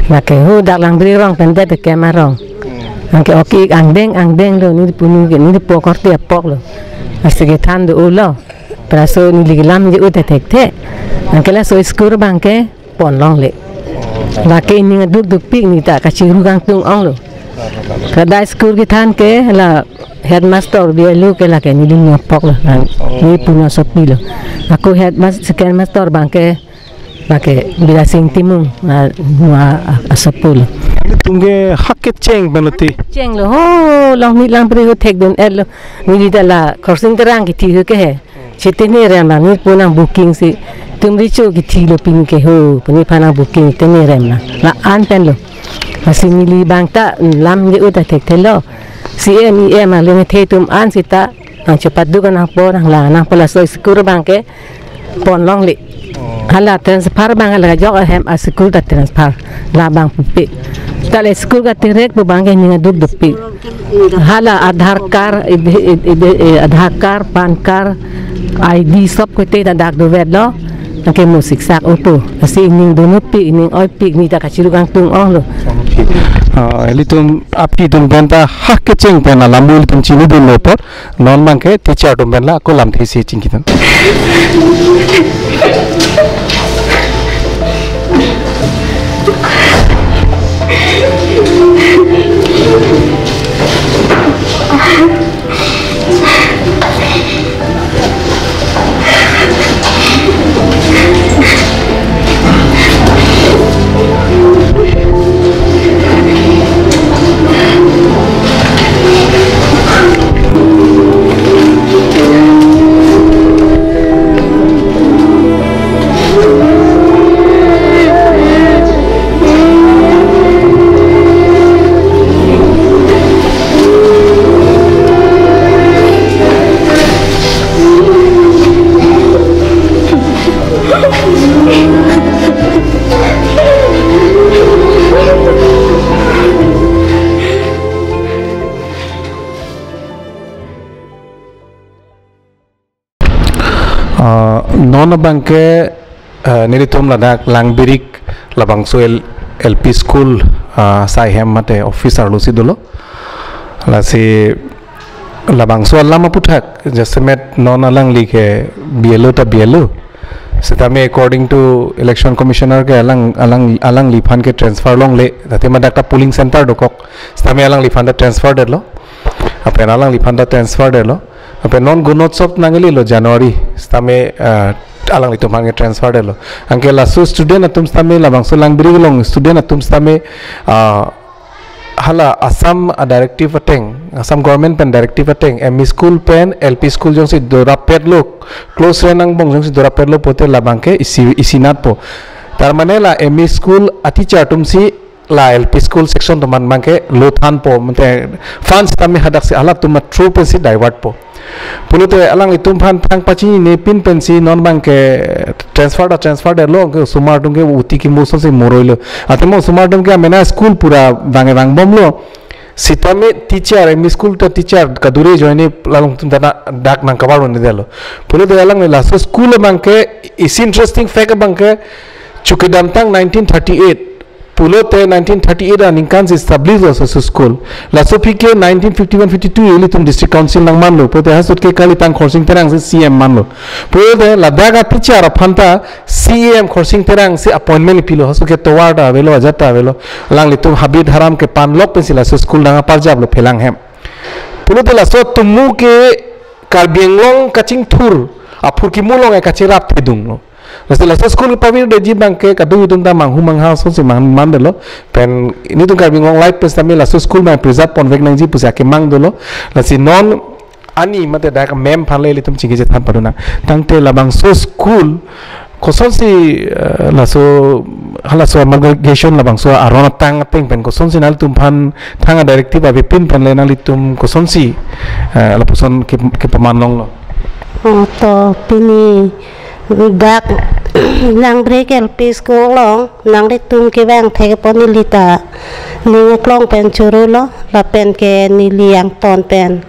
Lake ho dak Langbrik arong pen det ke Kem arong. Hmm. Anke ok ik angdeng angdeng lo neli punu ke neli po korte apok lo. Lasi kethan do-o lo. Laso neli ke lam je-o thekthe. Anke laso school abang ke pon longle. Lake ning aduk dukpik ne ta kachiru kangtung ong lo. Kada school kethan ke la headmaster B L O ke lake neli ning apok lo. La neli punu asopi lo. Ako headmas-, second master abang ke lake Bidyasing Timung, ah, nu a, a, asopo lo. Tum ke hak kecheng pen lo ti. Cheng lo, ho, Longmit Langpri ho thekdun-et lo. Neli ta la Khorsing Terang kithi ho ke he. Chetene rem la, neli phu nang booking si. Tum recho kithi lo pini ke ho, pini pha nang booking tene rem la. La-an pen lo. Lasi neli abang ta, mm, lam je-o ta thekthe lo. C M, E M, along the atum an sita, nang chepaduk nangpo, nang la, nangpo laso school abang ke pon longle. Hala transfer abang hala jok ahem a school ta transfer. Labang pupe. Ta le school katerek pu abang ke ning aduk dopik. Hala Aadhaar card, ide, ide, ide, eh, Aadhaar card, PAN card, I D sob kote ta dak dovet lo. Anke mo siksak opo. Lasi ning dun-opik, ning oipik, ne ta kachiru kangtung ong lo. Ah, ilitum aphi atum pen ta hak kecheng pen alam ilitum chinidun lo apot. Non abang ke teacher atum pen la ako lamthe si chingkidun. Ah, non abang ke, ah, nelitum ladak Langbirik labangso L-, L P school, ah, asai hem mate office arlo si dolo. Lasi labangso alam aputhak, jasemet non alangli ke B L O ta B L O. Sitame according to election commissioner ke alang, alang, alangliphan ke transfer longle, tate ma dak ta polling center dokok. Sitame alangliphan ta transfer detlo. Lapen alangliphan ta transfer detlo. Pen non Gunotsav nanglelo January sitame, ah, alanglitum aphan ke transfer detlo. Anke laso student atum sitame labangso Langbiri along student atum sitame, ah, hala Assam a directive ateng, Assam government pen directive ateng, M E school pen L P school jongsi dorap-etlo, close rank angbong jongsi dorap-etlo pulote labang ke isi, isinatpo. Tar mane la M E school a teacher atumsi la L P school section atum aphan abang ke lo thanpo, mate funds tame hadaksi halatum a through pensi divert-po. Pulote alanglitum aphan thang pachinine pin pensi non abang ke transfer ta transfer detlo, ke osomar atum ke uti kimu asonsi moroilo. Athema osomar atum ke amena school pura vang vangbomlo. Sitame teacher, M E school ta teacher kadure ajoine la alangtum ta dak nangkabar-un detlo. Pulote alangli laso school abang ke isi interesting fact abang ke chukidamtang nineteen thirty-eight. Pulote nineteen thirty-eight aningkansi establish lo laso school. Laso aphi ke nineteen fifty-one fifty-two ilitum district council nangmanlo. Pulote halaso ahut ke kalitang Khorsing Terangsi C E M manlo. Pulote ladak a teacher aphan ta C E M Khorsing Terangsi appointment pilo. Halaso ahut ke tovar ta avelo, ajat ta avelo. Alanglitum habit haram kepanlok pensi laso school nangparjaplo phelang hem. Pulote laso atum ke Karbi Anglong kachingthur aphurkimo along ke kacherap thedunglo. Lasi laso school pavirdetji abang ke kadokave atum ta manghu mangha asonsi man, man detlo. Pen nelitum Karbi Anglong Live pen sitame laso school abang preserve ponvek nangji pusi akemang dolo. Lasi non ani mate dak ma'am aphan le ilitum chingki chethan padunang. Tangte labangso school kosonsi, eh, laso, halaso amalgamation labangso aron atang ateng pen kosonsi nanglitum aphan thang a directive avepin pen le nanglitum kosonsi, eh, lapuson ke, kepaman longlo. Oh, to pini dak Langbiri L P school along nanglitum kevang thekpo neli ta ning aklong pen chorolo, lapen ke neli angton pen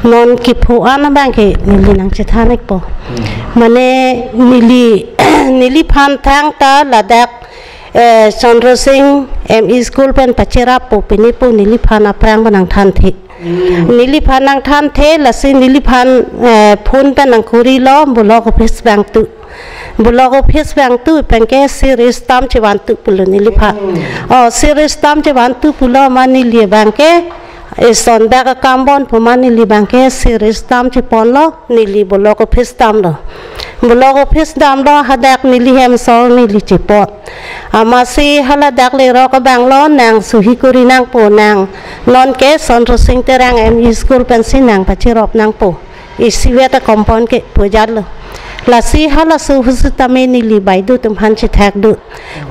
non kepho an abang ke neli nangchethan-ikpo. Hmm. Mane neli, neliphan thangta ladak, eh, Chandra Singh M E school pen pacherappo, pini pu neliphan aphrang pu nangthanthe. Hmm. Neliphan nangthanthe, lasi neliphan, eh, phone pen nangkorilo, block office abang tu. Block office abang tu pen ke series stamp chevantu pulo neliphan. Hmm. Oh, series stamp chevantu pulo ma neli abang ke, eson dak akam bon pu ma neli abang ke series stamp cheponlo, neli block office damlo. Block office damlo, hadak neli hem asor neli chepon. Amatsi haladak lerok abanglo nang sohi kori nangpo nang. Non ke Chandra Singh Terang M E school pensi nang pacherop nangpo. Isivet a compound ke pu ajatlo. Lasi halaso ahut sitame neli baideo atum aphan chethak do.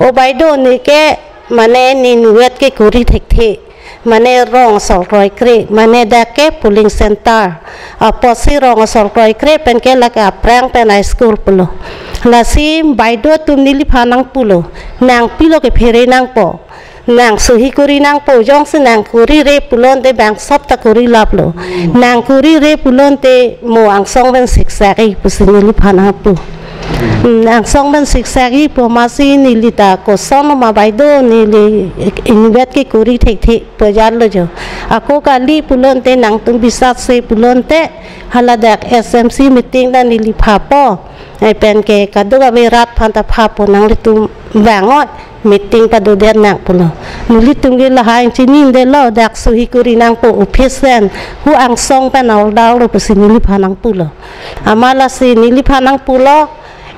O baideo, ne ke mane ne inutvet ke kori thekthe. Mane rong asol kroikre, mane dak ke polling center. Apotsi rong asol kroikre pen ke lake aphrang pen a school pulo. Lasi baideo atum neliphan nangpulo, nang pilo kephere nangpo. Nang sohi kori nangpo, jongsi nang korire pulote bang sop ta kori laplo. Hmm. Nang korire pulote mo angsong pen siksak-i pusi neliphan nangpu. Hmm, angsong pen siksak-i pu amatsi neli ta koson ma baideo, neli inutvet ke kori thekthe pu ajatlo jo. Ako kali pulote nangtum bisat se pulote haladak S M C meeting ta neli phapo. Ai pen ke kadokave rat aphan ta phapo, nanglitum vang-oi, meeting padodet nang pulo. Nelitum ke lahai chinidetlo, dak sohi kori nangpo office pen, hu angsong pen order lo pusi neliphan nangpulo. Amat lasi neliphan nangpulo,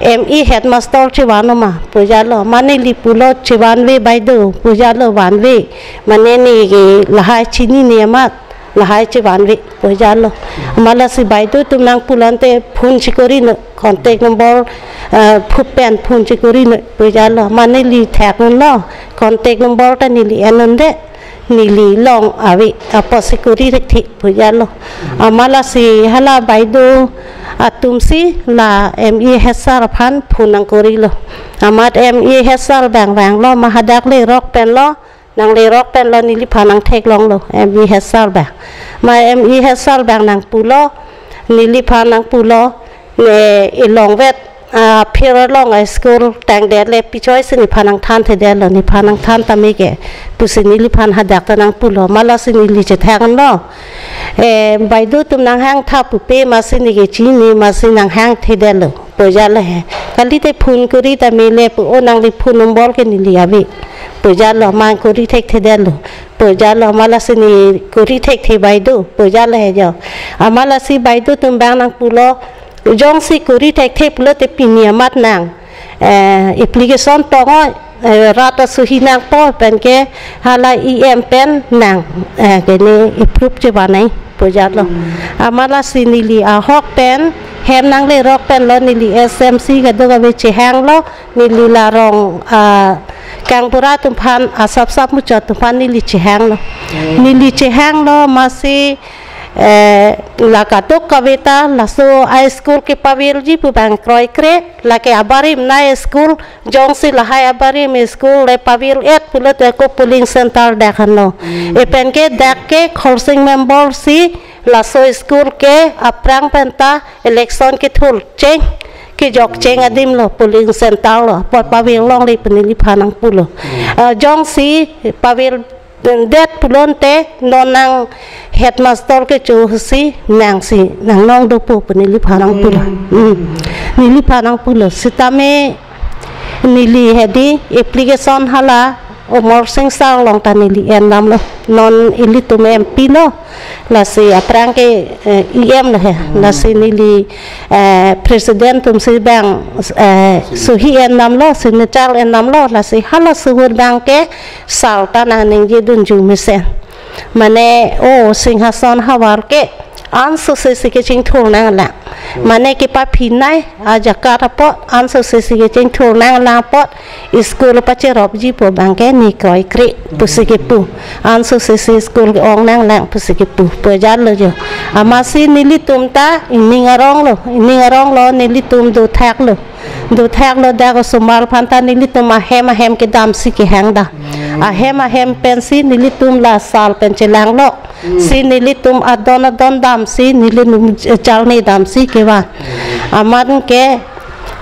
M E headmaster chevan-o ma pu ajatlo, mane neli pulo chevanve baideo pu ajatlo, vanve, mane ne ke lahai chinine amat lahai chevanve pu ajatlo. Amat lasi baideo atum nangpulote phone chekorinoi, contact number, eh, phu pen phone chekorinoi pu ajatlo. Mane neli thek-unlo, contact number ta neli en-unde, neli along ave, apotsi kori thekthe pu ajatlo. Amat lasi hala baideo atumsi la M E head sir aphan phone nangkorilo. Amat M E head sir abang vanglo, ma hadak lerok penlo, nang lerok penlo, neliphan nangtheklonglo, M E head sir abang. Ma M E head sir abang nangpulo, neliphan nangpulo, ne ilongvet, ah, phir along a school tangdet le pichoi si nephan nangthanthedetlo, nephan nangthan tame ke pusi neliphan hadak ta nangpulo, amat lasi neli chethak-unlo. Eh, baideo atum nanghangtha pupe amatsi ne ke chini amatsi nanghangthedetlo pu ajatlo he. Kalite phone kori tame le pu, o nangli phone number ke neli ave pu ajatlo, ma kori thekthedetlo. Pujalo, amat lasi ne kori thekthe baideo, pujalo he jo. Amat lasi baideo atum abang nangpulo, jongsi kori thekthe pulote pini amat nang, eh, application tong-oi, eh, rat asuhi nangpo pen ke hala E M pen nang, eh, ke ne approve chebanai, pujalo. Hmm. Amat lasi neli ahok pen, hem nanglerok pen lo neli S M C kadokave chehanglo, neli la rong, ah, kangbura atum aphan, asap sap muchot atum aphan neli chehanglo. Hmm. Neli chehanglo amatsi, eh, la kadokave ta, laso a-school kepavirji pu abang kroikre, lake abarim na school, jongsi lahai abarim school le pavir-et pulote ko polling center dak henlo. Hmm. Lapen ke dak ke Khorsing member si laso school ke aphrang pen ta election kethur cheng, kejok cheng adim lo, polling center lo, apot pavir longle pu neliphan nangpulo. Hmm. Ah, jongsi pavir det pulote non nang headmaster kecho si nangsi nangnong dopo pu neliphan nangpulo. Hmm. Hmm. Neliphan nangpulo. Sitame neli hedi application hala Amarsing sir along ta neli endamlo. Non ilitum M P lo. Lasi aphrang ke, eh, E M lo he. Hmm. Lasi neli, eh, president atum si abang, eh, suhi endamlo, signature endamlo. Lasi hala suhut abang ke sir ta nangningje dunju mesen. Mane, o, Singhason havar ke ansose si kechingthur nanglang. Hmm. Mane kepaphinei ajaga apot ansose si kechingthur nanglang apot school pacheropji pu abang ke ne kroikre pusi kepu. Ansose si school ke-ong nanglang pusi kepu. Pujalo jo. Amatsi nelitum ta ining arong lo, ining arong lo nelitum dothak lo. Dothak lo dak osomar aphan ta nelitum ahem ahem kedam si kehang da. Hmm. Ahem ahem pensi nelitum la sir pen chelanglo. Hmm. Si nelitum adon adon dam si nelitum jalne dam si kevan. Hmm. Amat ke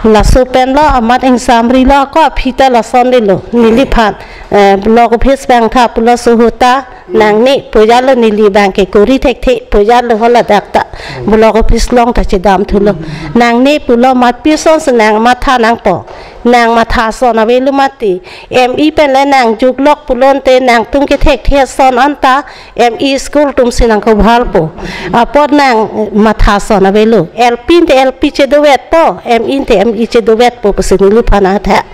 laso pen lo amat ingsamri lo ko aphi ta lason de lo. Neliphan, eh, block office abang tha pulo suhut ta nangne pujalo neli abang ke kori thekthe pujalo hala dak ta. Hmm. Block office along ta chedam thulo. Hmm. Nangne pulo amat pison si nang matha nangpo. Nang matha son avelo mati. M E pen le nang juklok pulote nangtum kethekthe ason anta M E school atum si nangkobhalpo. Apot nang matha son avelo. L P ante L P chedovetpo, M E ante M E chedovetpo pusi neliphan atha.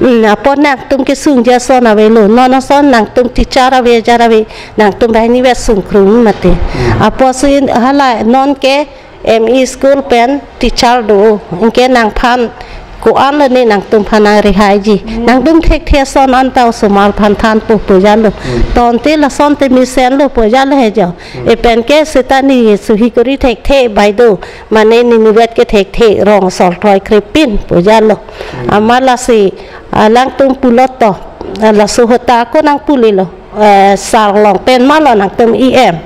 Hmm, apot nangtum kesungji ason avelo. Non ason nangtum teacher ave, jar ave, nangtum banghini vet sungkrung mati. Hmm. Apotsi hala non ke M E school pen teacher do, anke nangphan ko-an lo ne nangtum aphan nangrehaiji. Hmm. Nangtum thekthe ason anta osomar aphan thanpo pujalo. Hmm. Tonte lasonte mesenlo pujalo he jo. Hmm. Lapen ke seta ne suhi kori thekthe baideo, mane ne nivet kethekthe rong sol kroikre pin pujalo. Hmm. Amat lasi alangtum pulo to, laso ahut ta ako nangpulelo, eh, sir along pen ma lo nangtum E M.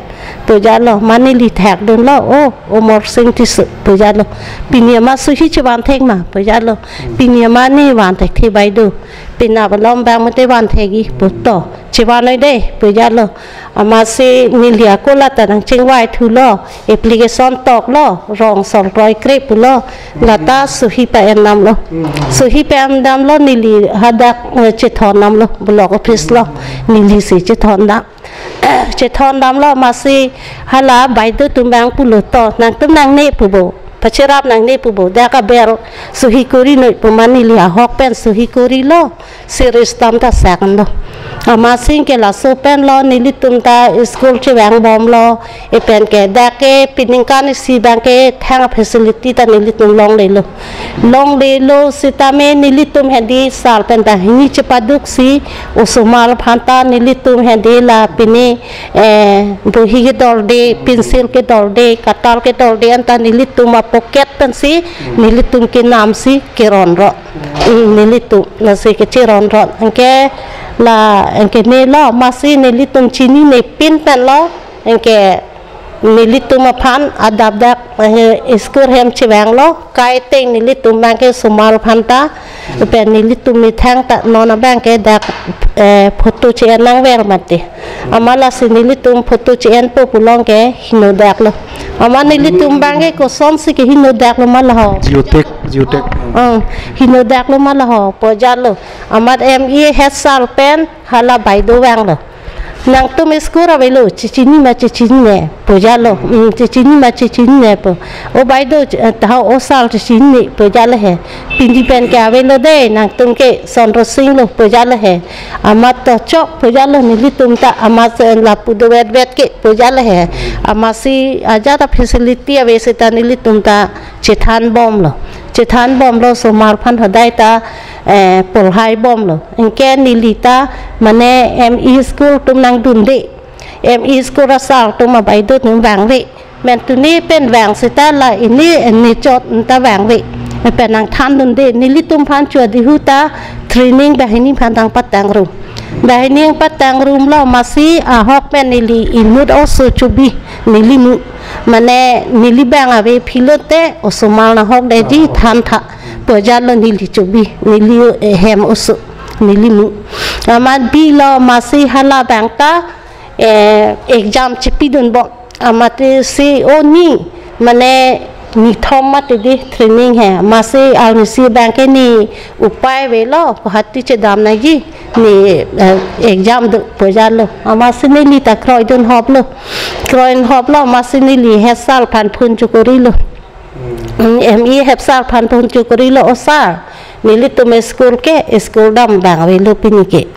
Pujalo, mane neli thakdunlo, o, Amarsing Tisso, pujalo. Pini amat suhi chevan thek ma, pujalo. Pini amat ne van thekthe baideo. Penap alom abang mate van thekji pu to. Chevan noi de, pujalo. Amatsi neli ako lata nangchingvai thulo, application toklo, rong sol kroikre pulo, lata suhi pa-endamlo. Hmm. Suhi pa-endamlo neli hadak, eh, chethondamlo, block office lo, neli si chethondam. Chethondamlo amatsi hala baideo atum abang pulo to, nangtum nangne pu bo, pacherap nangne pu bo, dak aber suhi kori noi pu mane neli ahok pen suhi korilo, series tam ta second lo. Amatsi ke laso pen lo nelitum ta school chevangbomlo, lapen ke dak ke peningkan isi abang ke thang facility ta nelitum longlelo. Longlelo sitame nelitum hedi sir pen banghini chepaduk si osomar aphan ta nelitum hedi la pini, eh, bohi kedorde, pencil kedorde, cutter kedorde anta nelitum apocket pensi nelitum kenam si keronrot. Hmm, nelitum lasi kecheronrot. Anke la, anke ne lo amatsi nelitum chinine pin pen lo, anke nelitum aphan adap dak, eh, school hem chevanglo, kaiteng nelitum abang ke osomar aphan ta, pen nelitum methang ta non abang ke dak, eh, photo che-en nangver mati. Amat lasi nelitum photo che-enpo pulo ke henodak lo. Amat nelitum abang ke kosonsi ke henodak lo ma laho. Geotech, geotech. Oh, henodak lo ma laho, pujalo. Amat M E head sir pen hala baideo vanglo. Nangtum school avelo, chechinine ma chechinine pu jalo, mm, chechinine ma chechinine pu. O bai do, eh, taho o sir chechinine pu jalo he. Pini pen ke avelo de, nangtum ke sonro singlo pu jalo he. Amat to chok pu jalo nelitum ta, amat si lapu dovetvet ke pu jalo he. Amatsi ajat a-facility ave seta nelitum ta chethan bomlo. Chethan bomlo, osomar aphan hodai ta, eh, porhai bomlo. Anke neli ta mane M E school atum nangdunde. M E school a-sir atum, a-bai do atum vangve. Mentuni pen vang seta la ini, ini chot ta vangve. Pen nangthandunde, nelitum aphan chua dihu ta training banghini aphan nangpatangrum. Banghini nangpatangrumlo, amatsi ahok pen neli inut oso chobi neli mu. Mane neli bang ave pulote osomar nanghok detji thantha pu jalo neli chobi, neli, eh, hem oso neli mu. Amat bilo, amatsi hala abang ta, eh, exam chepidun bom. Amatsi o ni, mane nithom mati di training he. Amatsi arnisi abang ke ne upai avelo, Guwahati chedam nangji, ne, eh, exam do pu jalo. Amatsi neli ta kroidun hoplo. Kroidun hoplo, amatsi neli head sir aphan phone chokorilo. Mm, M E head sir aphan phone chokorilo, o sir, nelitum school ke, school dam abang avelo pini ke.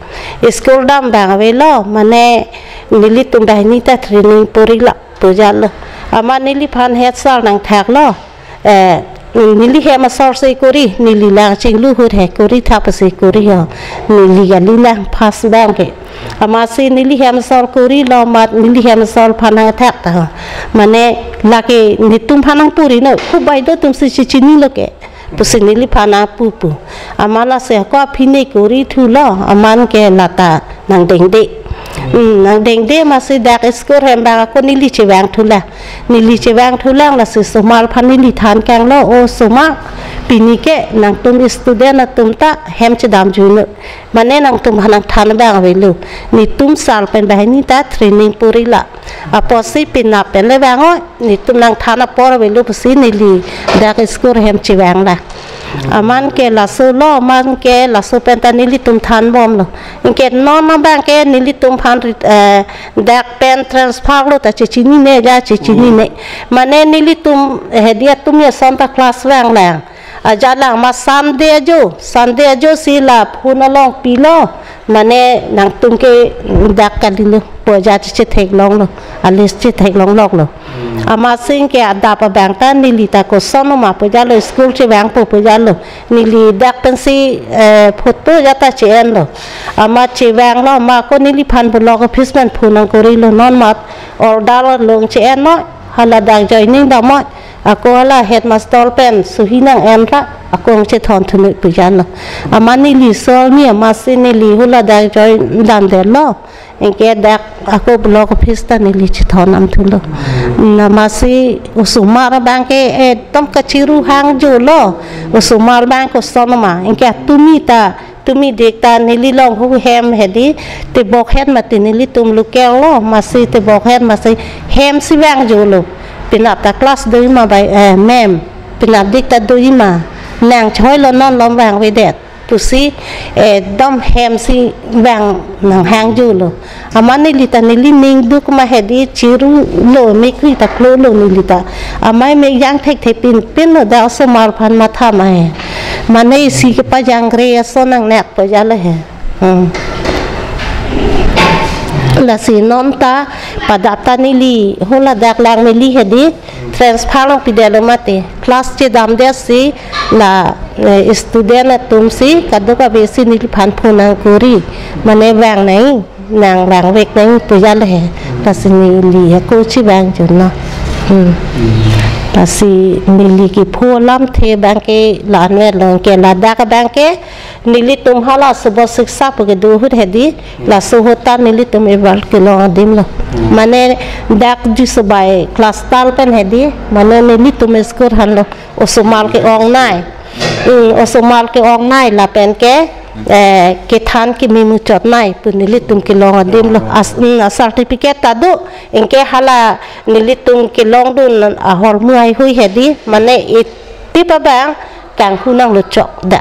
School dam abang avelo, mane nelitum banghini ta training porila pu jalo. Amat neliphan head sir nangthaklo. Eh, neli hem asor si kori, neli lang chinglu ahut he kori thap si kori ho. Neli kali lang pass abang ke. Amatsi neli hem asor korilo, amat neli hem asor aphan nangthak ta ho. Mane lake netum aphan nangpuri no, ko bai do atum si chechinilo ke pusi neliphan nangpu pu. Amat lasi ako aphi ne kori thulo, amat ke lata nangdengde. Hmm, nangdengde, amatsi dak school hem abang ako neli chevang thulang. Neli chevang thulang, lasi osomar aphan neli than kanglo, osomar, pini ke nangtum student atum ta hem chedam juno. Mane nangtum aphan nangthan abang avelo. Netum sir pen banghini ta training porila. Apotsi penap pen le vang o, netum nangthan apor avelo pusi neli dak school hem chevanglang. Amat ke laso lo, amat ke laso pen ta nelitum than bomlo. Anke non abang ke nelitum aphan rit-, eh, dak pen transfer lo ta chechinine ja chechinine. Mane nelitum, eh, hedi atum ason ta class vanglang. Ajat lang ma Sunday ajo, Sunday ajo si la phone along pilo, mane nangtum ke dak kalilo, pu ajat chetheklonglo, a-list chetheklongloklo. Amatsi anke adap abang ta neli ta kosonma pu jalo, school chevangpo pu jalo. Neli dak pensi, eh, photo ajat ta che-enlo. Amat chevanglo, amat ako neliphan block office pen phone nangkorilo, non amat order along che-enlo, hala dak joining damlo. Ako hala headmaster pen suhi nang-enra, ako nangchethon thunoi pu jalo. Amat neli sol ni, amatsi neli hula dak join damdetlo. Anke dak ako block office ta neli chethon nam thulo. Amatsi osomar abang ke ekdom kachiru hang jolo. Osomar abang kosonma. Anke tumi ta, tumi dik ta neli long hu hem hedi, tebok het mati nelitum local lo, amatsi tebok het amatsi hem si vang jolo. Penap ta class doji ma bai, eh, ma'am. Penap dik ta doji ma. Nang choilo, non lom vangvedet pusi, eh, ekdom hem si vang nanghang jolo. Amat neli ta neli ning duk ma hedi, chirulo, mekri ta klolo neli ta. Amei mek jang thekthepin, pinlo, dak osomar aphan matha ma he. Mane isi kepajangre ason nangnek pu jalo he. Hmm. Lasi non ta padap ta neli hula dak lang neli hedi transfer longpidetlo mati. Class chedamdet si la, eh, student atum si kadokave si neliphan phone nangkori. Mane vang nang, nang vangvek nang pu jalo he. Lasi neli ako chevang juno. Hmm. Lasi neli kepho alamthe abang ke la-anvet lo, anke ladak abang ke nelitum hala Subot Shiksha pu kedo ahut hedi, laso ahut ta nelitum eval kelong adim lo. Hmm. Mane dak Jisu Bai class tal pen hedi, mane nelitum school henlo, osomar ke-ongnei. Hmm, osomar ke-ongnei lapen ke, eh, kethan keme muchotnei pu nelitum kelong adim lo. As, hmm, a-certificate ta do, anke hala nelitum kelongdun ahormu haihui hedi, mane iti pa abang, kanghu nanglo chok da.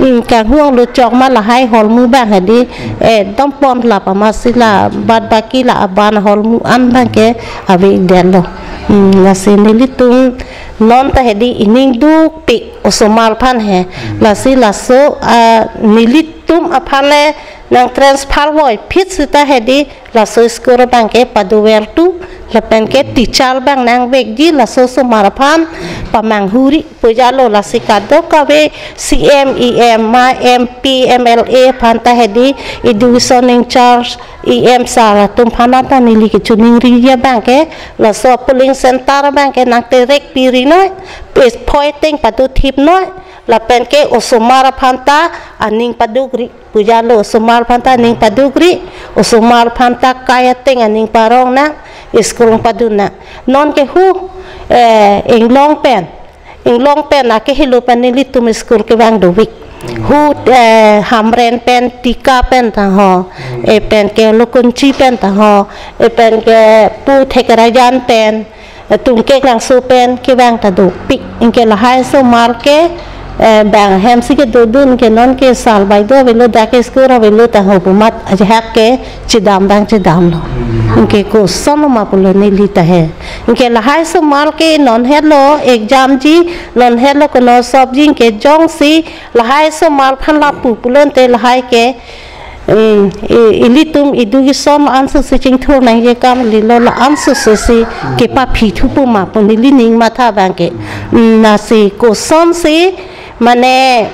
Hmm, kanghu nanglo chok ma lahai holmu abang hedi, eh, dom pon lap amatsi la bad baki la aban holmu an abangke ave detlo. Hmm, lasi nelitum non ta hedi ining dukpik osomar aphan he. Lasi laso, ah, nelitum aphan le nang transfer voiphit sita hedi laso school abangke padovertu, lapen ke teacher abang nangvekji, laso osomar aphan pamanghuri pu jalo. Lasi kadokave C M, E M, ma M P, M L A aphan ta hedi education in charge, E M sir atum aphan ta neli kechiningri abangke laso polling center abangke nangterek piri noi, pes phoi ateng padothip noi, lapen ke osomar aphan ta aning padukri pu jalo, osomar aphan ta aning padukri, osomar aphan ta kai ateng aning parong nang, school padun nang. Non ke hu, eh, inglong pen, inglong pen akehelo pen nelitum school kevang dovik. Hu, eh, Hamren pen, Tika pen ta ho, eh, pen ke Lokunchi pen ta ho, eh, pen ke pu Thekerajan pen, eh, Tungkek Langso pen kevang ta dopik. Anke lahai osomar ke, eh, bang hem si kedodun ke non ke sal baideo avelo, dak school avelo ta ho pu amat ajahak ke chedam abang chedamlo. Anke koson ma pulo neli ta he. Anke lahai osomar ke non hetlo exam ji, non hetlo kono sop ji, anke jongsi lahai osomar aphan lapu pulote lahai ke, mm, i-, ilitum education ansose chingthur nangji akam kalilo, la ansose si kepaphi thupo ma pu neli ning matha abangke. Mm, lasi kosonsi mane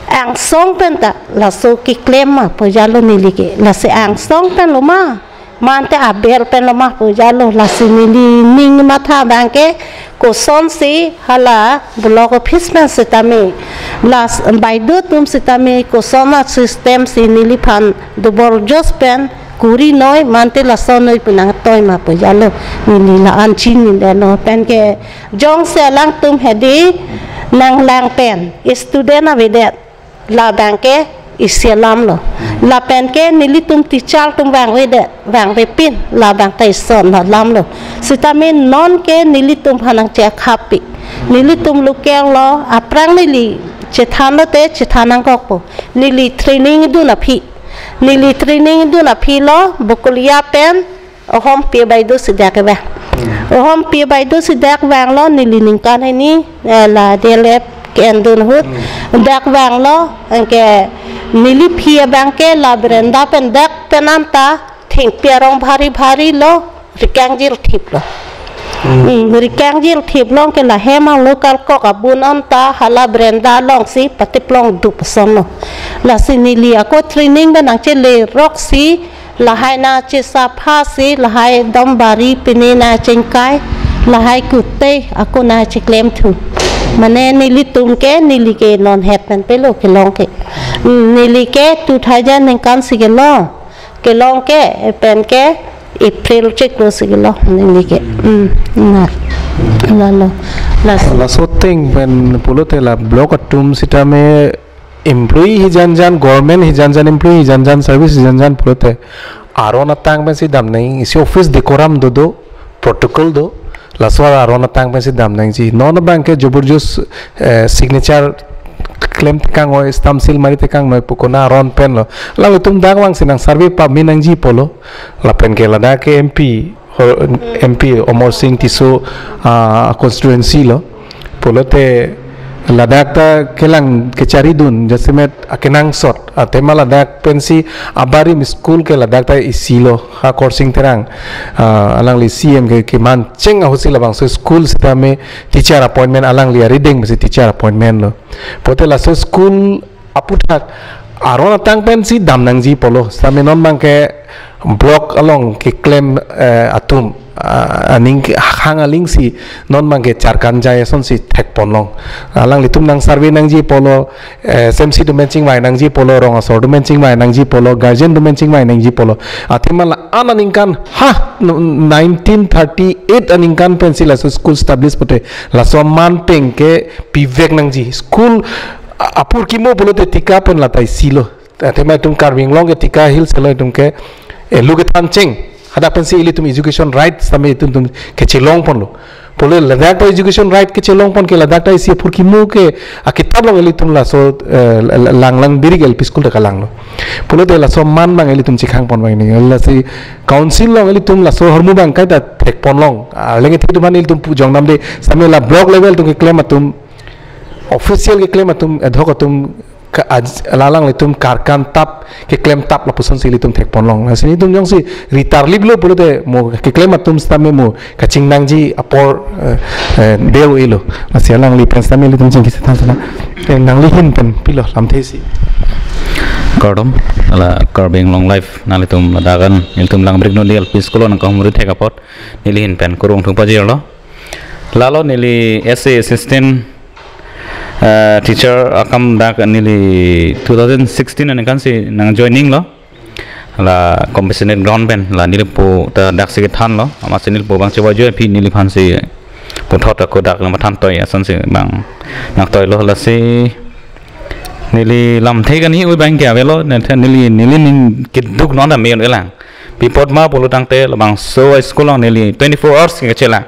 angsong pen ta laso keklem ma pu jalo neli ke. Lasi angsong pen lo ma, mante aber pen lo ma pu jalo, lasi neli ning matha abangke kosonsi hala block office pen sitame, las baideo atum sitame koson asystem si neliphan dobor jos pen kuri noi, mante lason noi pu nangtoi ma pu jalo neli la-an chinidetlo. Pen ke jongsi alangtum hedi nanglang pen student avedet, labangke isi alamlo. Lapen ke nelitum teacher atum vangvedet, vangvepin, labang ta ison alamlo. Sitame non ke nelitum aphan nangchekhappi. Nelitum local lo, aphrang neli chethanlote chethan nangkokpo. Neli training dun aphi. Neli training dun aphi lo, Bokolia pen, Ohompi baideo si dak kevang. Ohompi baideo si dak vanglo, neli ningkan hini, eh, la D L Ed ke-endun ahut. Dak vanglo, anke neli aphi abangke la veranda pen dak pen anta thengpi arong bhari bhari lo, rikang jil thip lo. Hmm, rikang jil thip lo, anke la hem along kalkok abun anta hala veranda alongsi pateplong dup ason lo. Lasi neli ako training pen nangchele roksi, lahai nangchesapha si, lahai dambari pine nangchengkai, lahai kute ako nangcheklemthu. Mane nelitum ke, neli ke non het pen pelo kelong ke. Hmm, neli ke two thousand ningkan si kelong. Kelong ke, eh, pen ke April chiklo si kelong neli ke. Hmm, na. Lalo. Las. Laso ateng pen pulote la block atum sitame employee hijan jan, government hijan jan, employee hijan jan, service hijan jan pulote aron atang pensi damnang, isi office decorum do do, protocol do, laso aron atang pensi damnangji. Non abangke jobor jos, eh, signature klem tekang oi, stamp seal mari tekang noi pu konat aron pen lo. Alanglitum dak vangsi nang survey pame nangji pulo. Lapen ke ladak ke M P, ho-, M P Amarsing Tisso, ah, constituency lo. Pulote ladak ta kelang kecharidun jasemet akenangsot. Athema ladak pensi abarim school ke ladak ta isi lo, ha Khorsing Terang. Ah, alangli C M ke kemancheng ahutsi labangso school sitame teacher appointment, alangli arideng pensi teacher appointment lo. Pulote laso school aphuthak aron atang pensi damnangji pulo. Sitame non abangke block along keklem, eh, atum, ah, aning ke hang alingsi non abangke charkan jai asonsi thekponlong. Alanglitum nang survey nangji pulo, eh, S M C atum pen chingvai nangji pulo, rong asor atum pen chingvai nangji pulo, guardian atum pen chingvai nangji pulo. Athema la-an aningkan, ha, nineteen thirty-eight aningkan pensi laso school establish pute, laso aman pen ke pivek nangji. School a-, apor kimo pulote Tika pen lata isi lo. Athema itum Karbi Anglong ke Tika Hills lo itum ke, eh, lu kethan cheng. Hadak pensi ilitum education rights tame itum tum kechelongponlo. Pulo ladak ta education right kechelongpon ke ladak ta isi aphurkimo ke akitap along ilitum laso, eh, la-, la-, Langlang Birik L P School ta kalanglo. Pulote laso aman abang ilitum chekhangpon abang hini. Lasi council along ilitum laso ahormu abang kaita thekponlong. Arleng ethe atum aphan ilitum pu jongdamde, sitame la block level atum keklem atum, official keklem atum, ad hoc atum, ka-, aj-, alanglitum karkan tap, keklem tap lapusonsi ilitum thekponlong. Lasi nelitum jongsi ritarliplo pulote mo keklem atum sitame mo kachingnangji apor, eh, eh, deu ilo. Lasi alangli pen sitame ilitum chingki sethan sana. Eh, nangli ahin pen pilo lamthe isi. Kardom, la Karbi Anglong Live, nanglitum ladak an, nelitum Langbirik Nodi L P School nangkahumri thek apot, neli ahin pen kurvangthu pajirlo. Lalo neli as a assistant, eh, teacher akam dak neli two thousand sixteen aningkansi nang joining lo. La compassionate ground pen la nelipo ta daksi kethanlo. Amatsi nelipo abang chewa joy aphi neliphansi puthot ako dak nang mathan toi asonsi abang nangtoilo lasi neli lamthe kani ui abang ke avelo, neli, neli ning keduk non ta me-un-elang. Pi apot ma pulo tangte labangso school along neli twenty-four hours kechelang.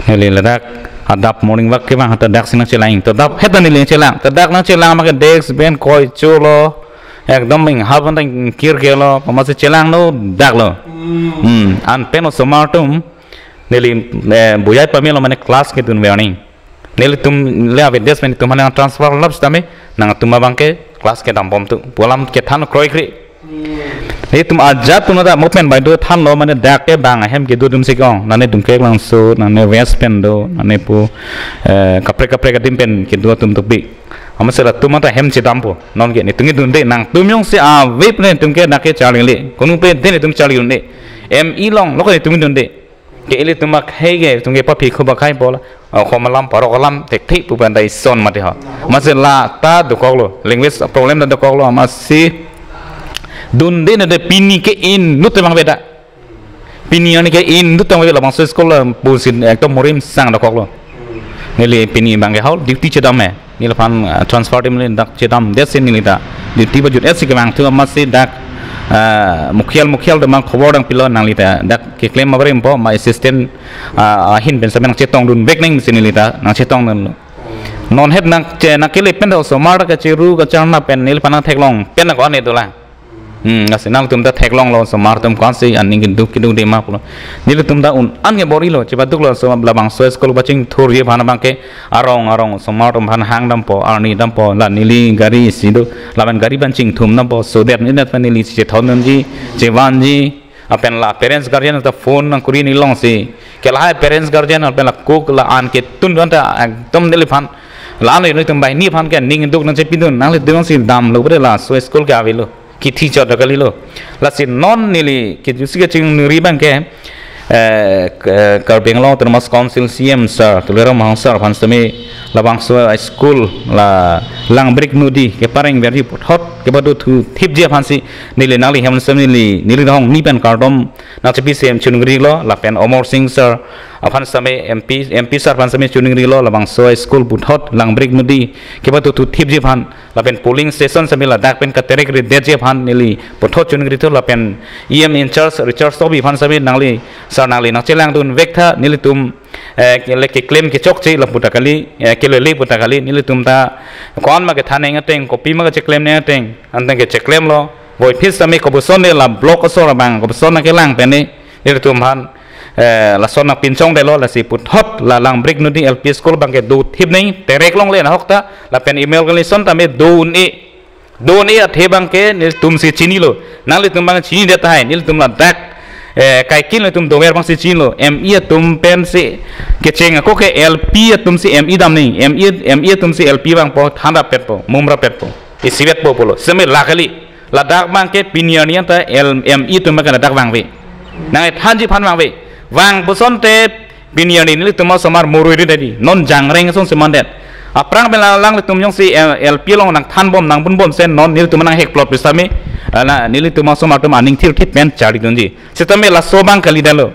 Neli ladak adap morning walk kevang ta daksi nangchelang. Ta adap het ta neli chelang. Ta dak nangchelang abang ke desk bench koi cholo. Ekdom ing half an tang kir kelo. Amatsi chelanglo daklo. Hmm. An pen osomar atum neli, eh, buyai pamelo mane class kedun warning. Nelitum le avedet pen itum aphan nang transfer lap sitame nangtum abang ke class kedambom tu. Pu alam kethan kroikre. Nelitum ajat atum ta mo pen bai do thanlo mane dak ke bang ahem kedo atumsi ke-ong. Nane Dongkamukam Langso, nane West pen do, nane pu, eh, kaprek kaprek adim pen kedo atum tokbi. Amatsi latum ta hem chedampo. Non ke nelitum dunde nangtum jongsi ave pen nelitum ke dak ke charli le. Konutpen nelitum charli dunde. M E along lo ke nelitum dunde. Ke ilitum akhei ke, itum ke paphi khuba khai bola. Oh, kom alam parok alam thekthe pu pen ta ison mati ho. Amatsi la ta dokoklo, language problem ta dokoklo, amatsi dunde nede pini ke inut abang beda. Pini arni ke inut abang beda labangso school la pusi ekdom morim sang dokoklo. Neli pini abang ke hau duty chedam he. Neliphan, ah, transfer adim le dak chedamdet si neli ta duty pajut-et si kevang thu amatsi dak, ah, mukhial mukhial atum abang khobor dang pilo nangli ta dak keklem abarim po ma assistant, ah, ahin pen sitame nangchetongdunvek nangsi neli ta nangchetongdunlo. Non het nangche nangkele pen do osomar ta kachiru kacharna pen neliphan nangtheklong pen ako ane dolang. Hmm, lasi nangtum ta theklonglo osomar atum ko-ansi aning keduk keduk de ma pulo. Nelitum ta un-an ke bor-ilo, chepaduklo so labangso school pachingthurji aphan abang ke arong arong osomar atum aphan hangdampo, arni dampo, la neli gari isi do, lapen gari abang chingthumdampo, so that neli aphan neli chethondunji, chevanji, lapen la parents guardian ta phone nangkuri neli alongsi. Ke lahai parents guardian lapen la kuk la an ketun don ta ekdom neliphan. La anlo nelitum banghini aphan ke ning duk nangchepidun, nanglitum si damlo pu de laso school ke avelo. Kithi chot kalilo. Lasi non neli ke jusi kachingningri abang ke, eh, k-, Karbi Anglong Autonomous Council C E M sir, Tuliram Ronghang sir aphan sitame labangso school la Langbirik Nodi kepareng verji puthot kepado thuthipji aphansi neli nangli hem sitame neli, neli dong ni pen kardom nangchepi sem chungrilo, lapen Omor Singh sir aphan sitame M P, M P sir aphan sitame chungrilo, labangso school puthot Langbirik Nodi kepado thuthipji aphan, lapen polling station sitame ladak pen katerek redetji aphan neli puthot chungrilo, lapen E M in charge Richard Tokbi aphan sitame nangli sir nangli nangchelangdunvek tha nelitum, eh, kele keklem kechokche lapu ta kali, eh, kelele pu ta kali, nelitum ta ko-an ma kethan nang ateng, kopi ma kacheklem nang ateng, anteng kecheklemlo, voiphit sitame kopuson de la block asor abang kopuson nangkelang pen ne, nelitum aphan, eh, lason nangpinchongdetlo, lasi puthot la Langbirik Nodi L P School abang ke dothip nang, terek longle nahok ta, lapen email kalison tame do un-e. Do un-e athe abang ke nelitum si chinilo. Nanglitum abang chinidet tahai, nelitum ladak, eh, kaikin nelitum dover abangsi chinilo. M E atum pensi kecheng ako ke L P atumsi M E dam nang. M E, M E atumsi L P vangpo, thanrapetpo, mumrapetpo, isivetpo pulo. Sitame la kali. Ladak abang ke pini arni anta L-, M E atum abang ke ladak vangve. Nangthanji aphan vangve. Vangpusonte pini arni nelitum osomar morui ri tadi. Non jangreng asonsi mandet. Aphrang pen la alanglitum jongsi L-, L P along nangthanbom nangpunbom si non nelitum nanghek plot pu sitame, ala nelitum osomar atum aning thirthip pen charlidunji. Sitame laso abang kalidetlo.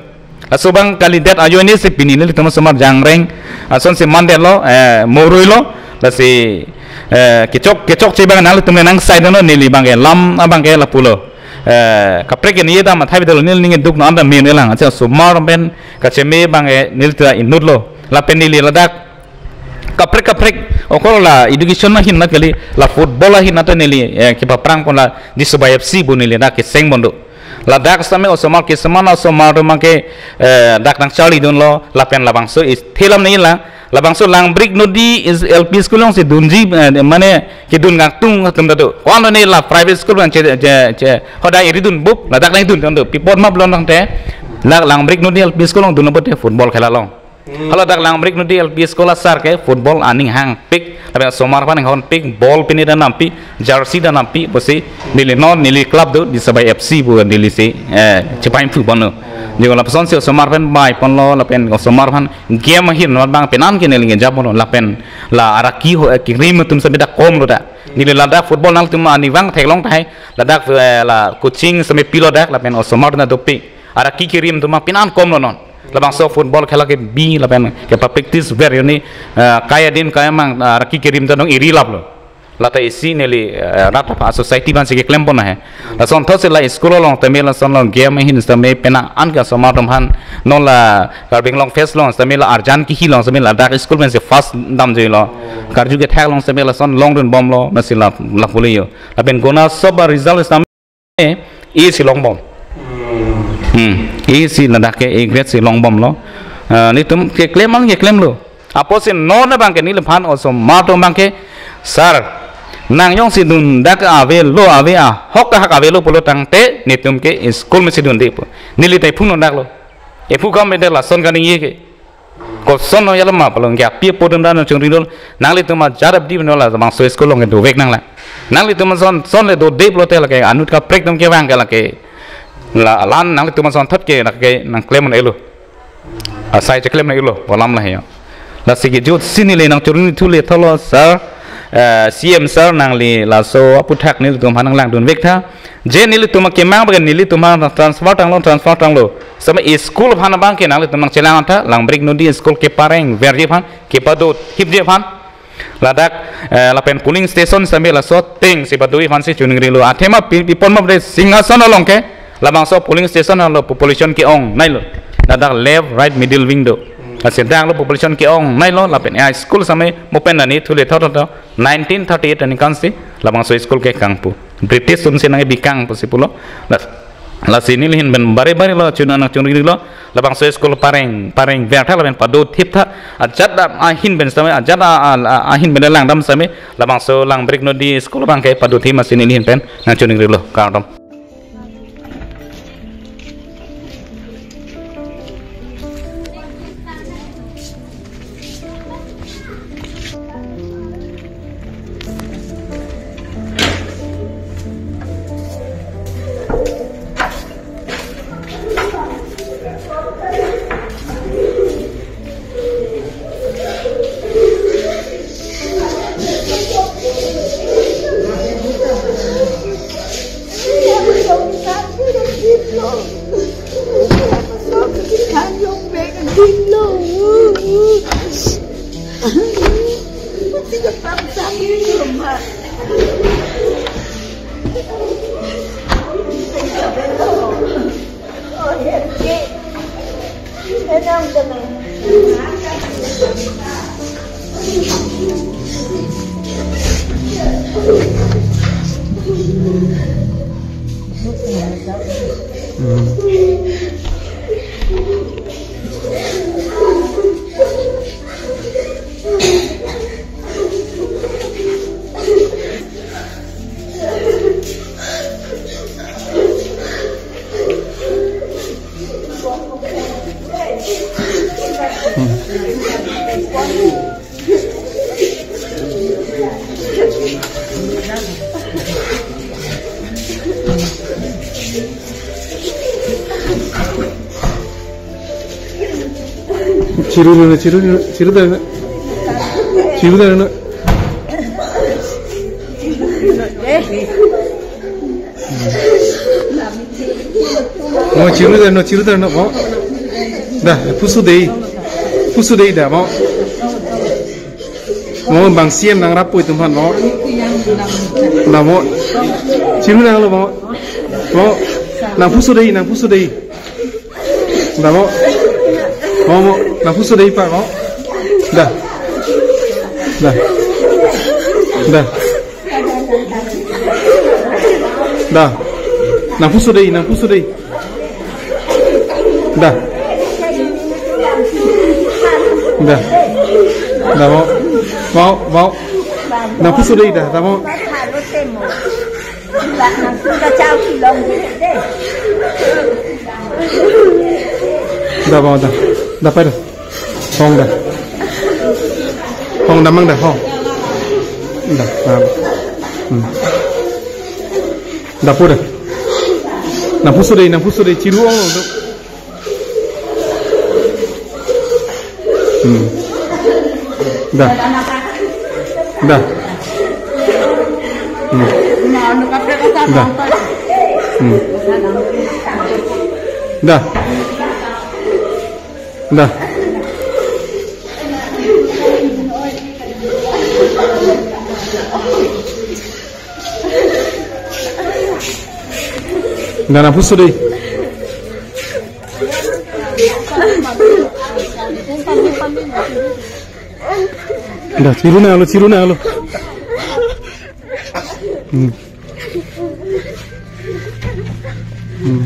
Laso abang kalidet ajoine si pini nelitum osomar jangreng asonsi mandetlo, eh, moruilo, lasi, eh, kechok, kechokche abang nanglitum le nangsaidunlo, neli abang ke lam abang ke lapulo. Eh, kaprek ke neli ta mathai bidal neli ning duk non anta min elang. Acha osomar pen kacheme abang ke neli ta inut lo. Lapen neli ladak kaprek kaprek okor la education ahin nat kali, la football ahin nat neli, eh, kepaprang pon la Disobai F C pu neli dak keseng pon do. Ladak sitame osomar ke, semana osomar atum abang ke, eh, dak nangcharlidunlo, lapen labangso is thelam neli la, labangso Langbrik Nodi is L P School alongsi dunji, eh, mane kedun kangtung atum ta do. Ko-an neli la private school abang che, che, che, hodai eri dunbup, ladak nangdun tangte, pi apot ma pulo tangte, la Langbrik Nodi L P School along dunlo pote football khela long. Hmm. Hala dak Langbrik Nodi L P School asar ke football aning hangpik, lapen osomar aphan inghonpik, ball pini ta nampi, jersey ta nampi, pusi neli non, neli club do, Disobai F C pu neli si, eh, chepaimpu pon lo. Jiko lapusonsi osomar pen bai ponlo, lapen osomar aphan game ahin nat abang penan ke neli ngeja pon lo, lapen la araki ho, eh, kerim atum sitame dak kom lo ta. Neli ladak football nangtum arnivang theklong tahai, ladak, eh, la coaching sitame pilo dak, lapen osomar na dopik. Araki kerim atum abang penan kom lo non. Labangso football khela ke bi lapen kepapractice ver yoni, eh, kai adin kai amang, eh, araki kerim ta nong eri laplo. Lata isi neli, eh, rat apa society aphansi keklem pon ahe. Lasonthotsi la school along tame lason along game ahin sitame penan ke osomar atum aphan, non la Karbi Anglong Fest along sitame la arjan kehi along sitame ladak school pensi first damjuilo. Karju kethak along sitame lason longdunbomlo, masi la, la pule yo. Lapen gona sob a-result sitame isi longbom. Hmm, isi ladak ke A grade si longbomlo. Ah, nelitum keklem an keklem lo. Apotsi non abang ke neliphan osomar atum abang ke, sir, nang jongsi dun dak avelo, ave ahok ahak avelo pulo tangte, netum ke school mesi dunde pu. Neli ta iphu non dak lo. Iphu kam bede lason kaningje ke. Koson no yalama palong ke api apo atum ta nangchongri dolo. Nanglitum ajat abdi beno labangso school along ke dovek nanglang. Nanglitum ason, son le dode pulote lake anut kaprek atum kevang ke lake. La lan nanglitum asonthot ke lake nangklem un-elo. Asai cheklem un-elo, pu alam lahei yo. Lasi kejutsi neli nangchongri thule thotlo, sir. Eh, C M sir nangli laso aphuthak nelitum aphan nanglangdunvek tha. Je nelitum akemang abang ke nelitum aphan transfer tanglo, transfer tanglo. Sitame school aphan abang ke nanglitum nangchelang tha, Langbrik Nodi school kepareng verji aphan, kepadothipji aphan. Ladak, eh, lapen polling station sitame laso atengsi padoji aphansi choningrilo. Athema pi, pi apot ma bre Singhason along ke, labangso polling station along population ke-ong nailo. Ladak left, right, middle wing do. Lasi dak lo population ke-ong nailo, lapen, eh, school sitame mo pen neli thule thot thot. Nineteen thirty-eight aningkansi labangso school ke kangpu. British atumsi nangkebi kang pusi pulo. La, lasi neli ahin pen bare bare lo chun nangchongri lo. Labangso school pareng, pareng ver tha lapen padothip tha. Ajat ahin pen sitame, ajat a, a, a, ahin pen langdam sitame, labangso Langbrik Nodi school abang ke padothip masi neli ahin pen nangchongri lo. Kardom. Chiru na, chiru na, chiru da na. Chiru da na. Mo chiru da no, chiru da no, mo. Da, pusu dei. Pusu dei da, mo. Mo bang C M nangrap pui atum aphan, mo. Da, mo. Chiru da lo, mo. Mo, nangpuso dei, nangpuso dei. Da mo. Mo, mo, nangpuso dei pa mo. Da. Da. Da. Da. Nangpuso dei, nangpuso dei. Da. Da. Da mo. Mo, mo. Nangpuso dei da, da mo. Da mo da. Da pa da. Hong da. Hong da mang da hong. Da. Da. Hmm. Da pu da. Nangpuso dei, nangpuso dei, chiru ong do. Hmm. Da. Da. Hmm. Da. Hmm. Da. Da. Da nangpuso dei. Da, chiru nanglo, chiru nanglo. Hmm. Hmm.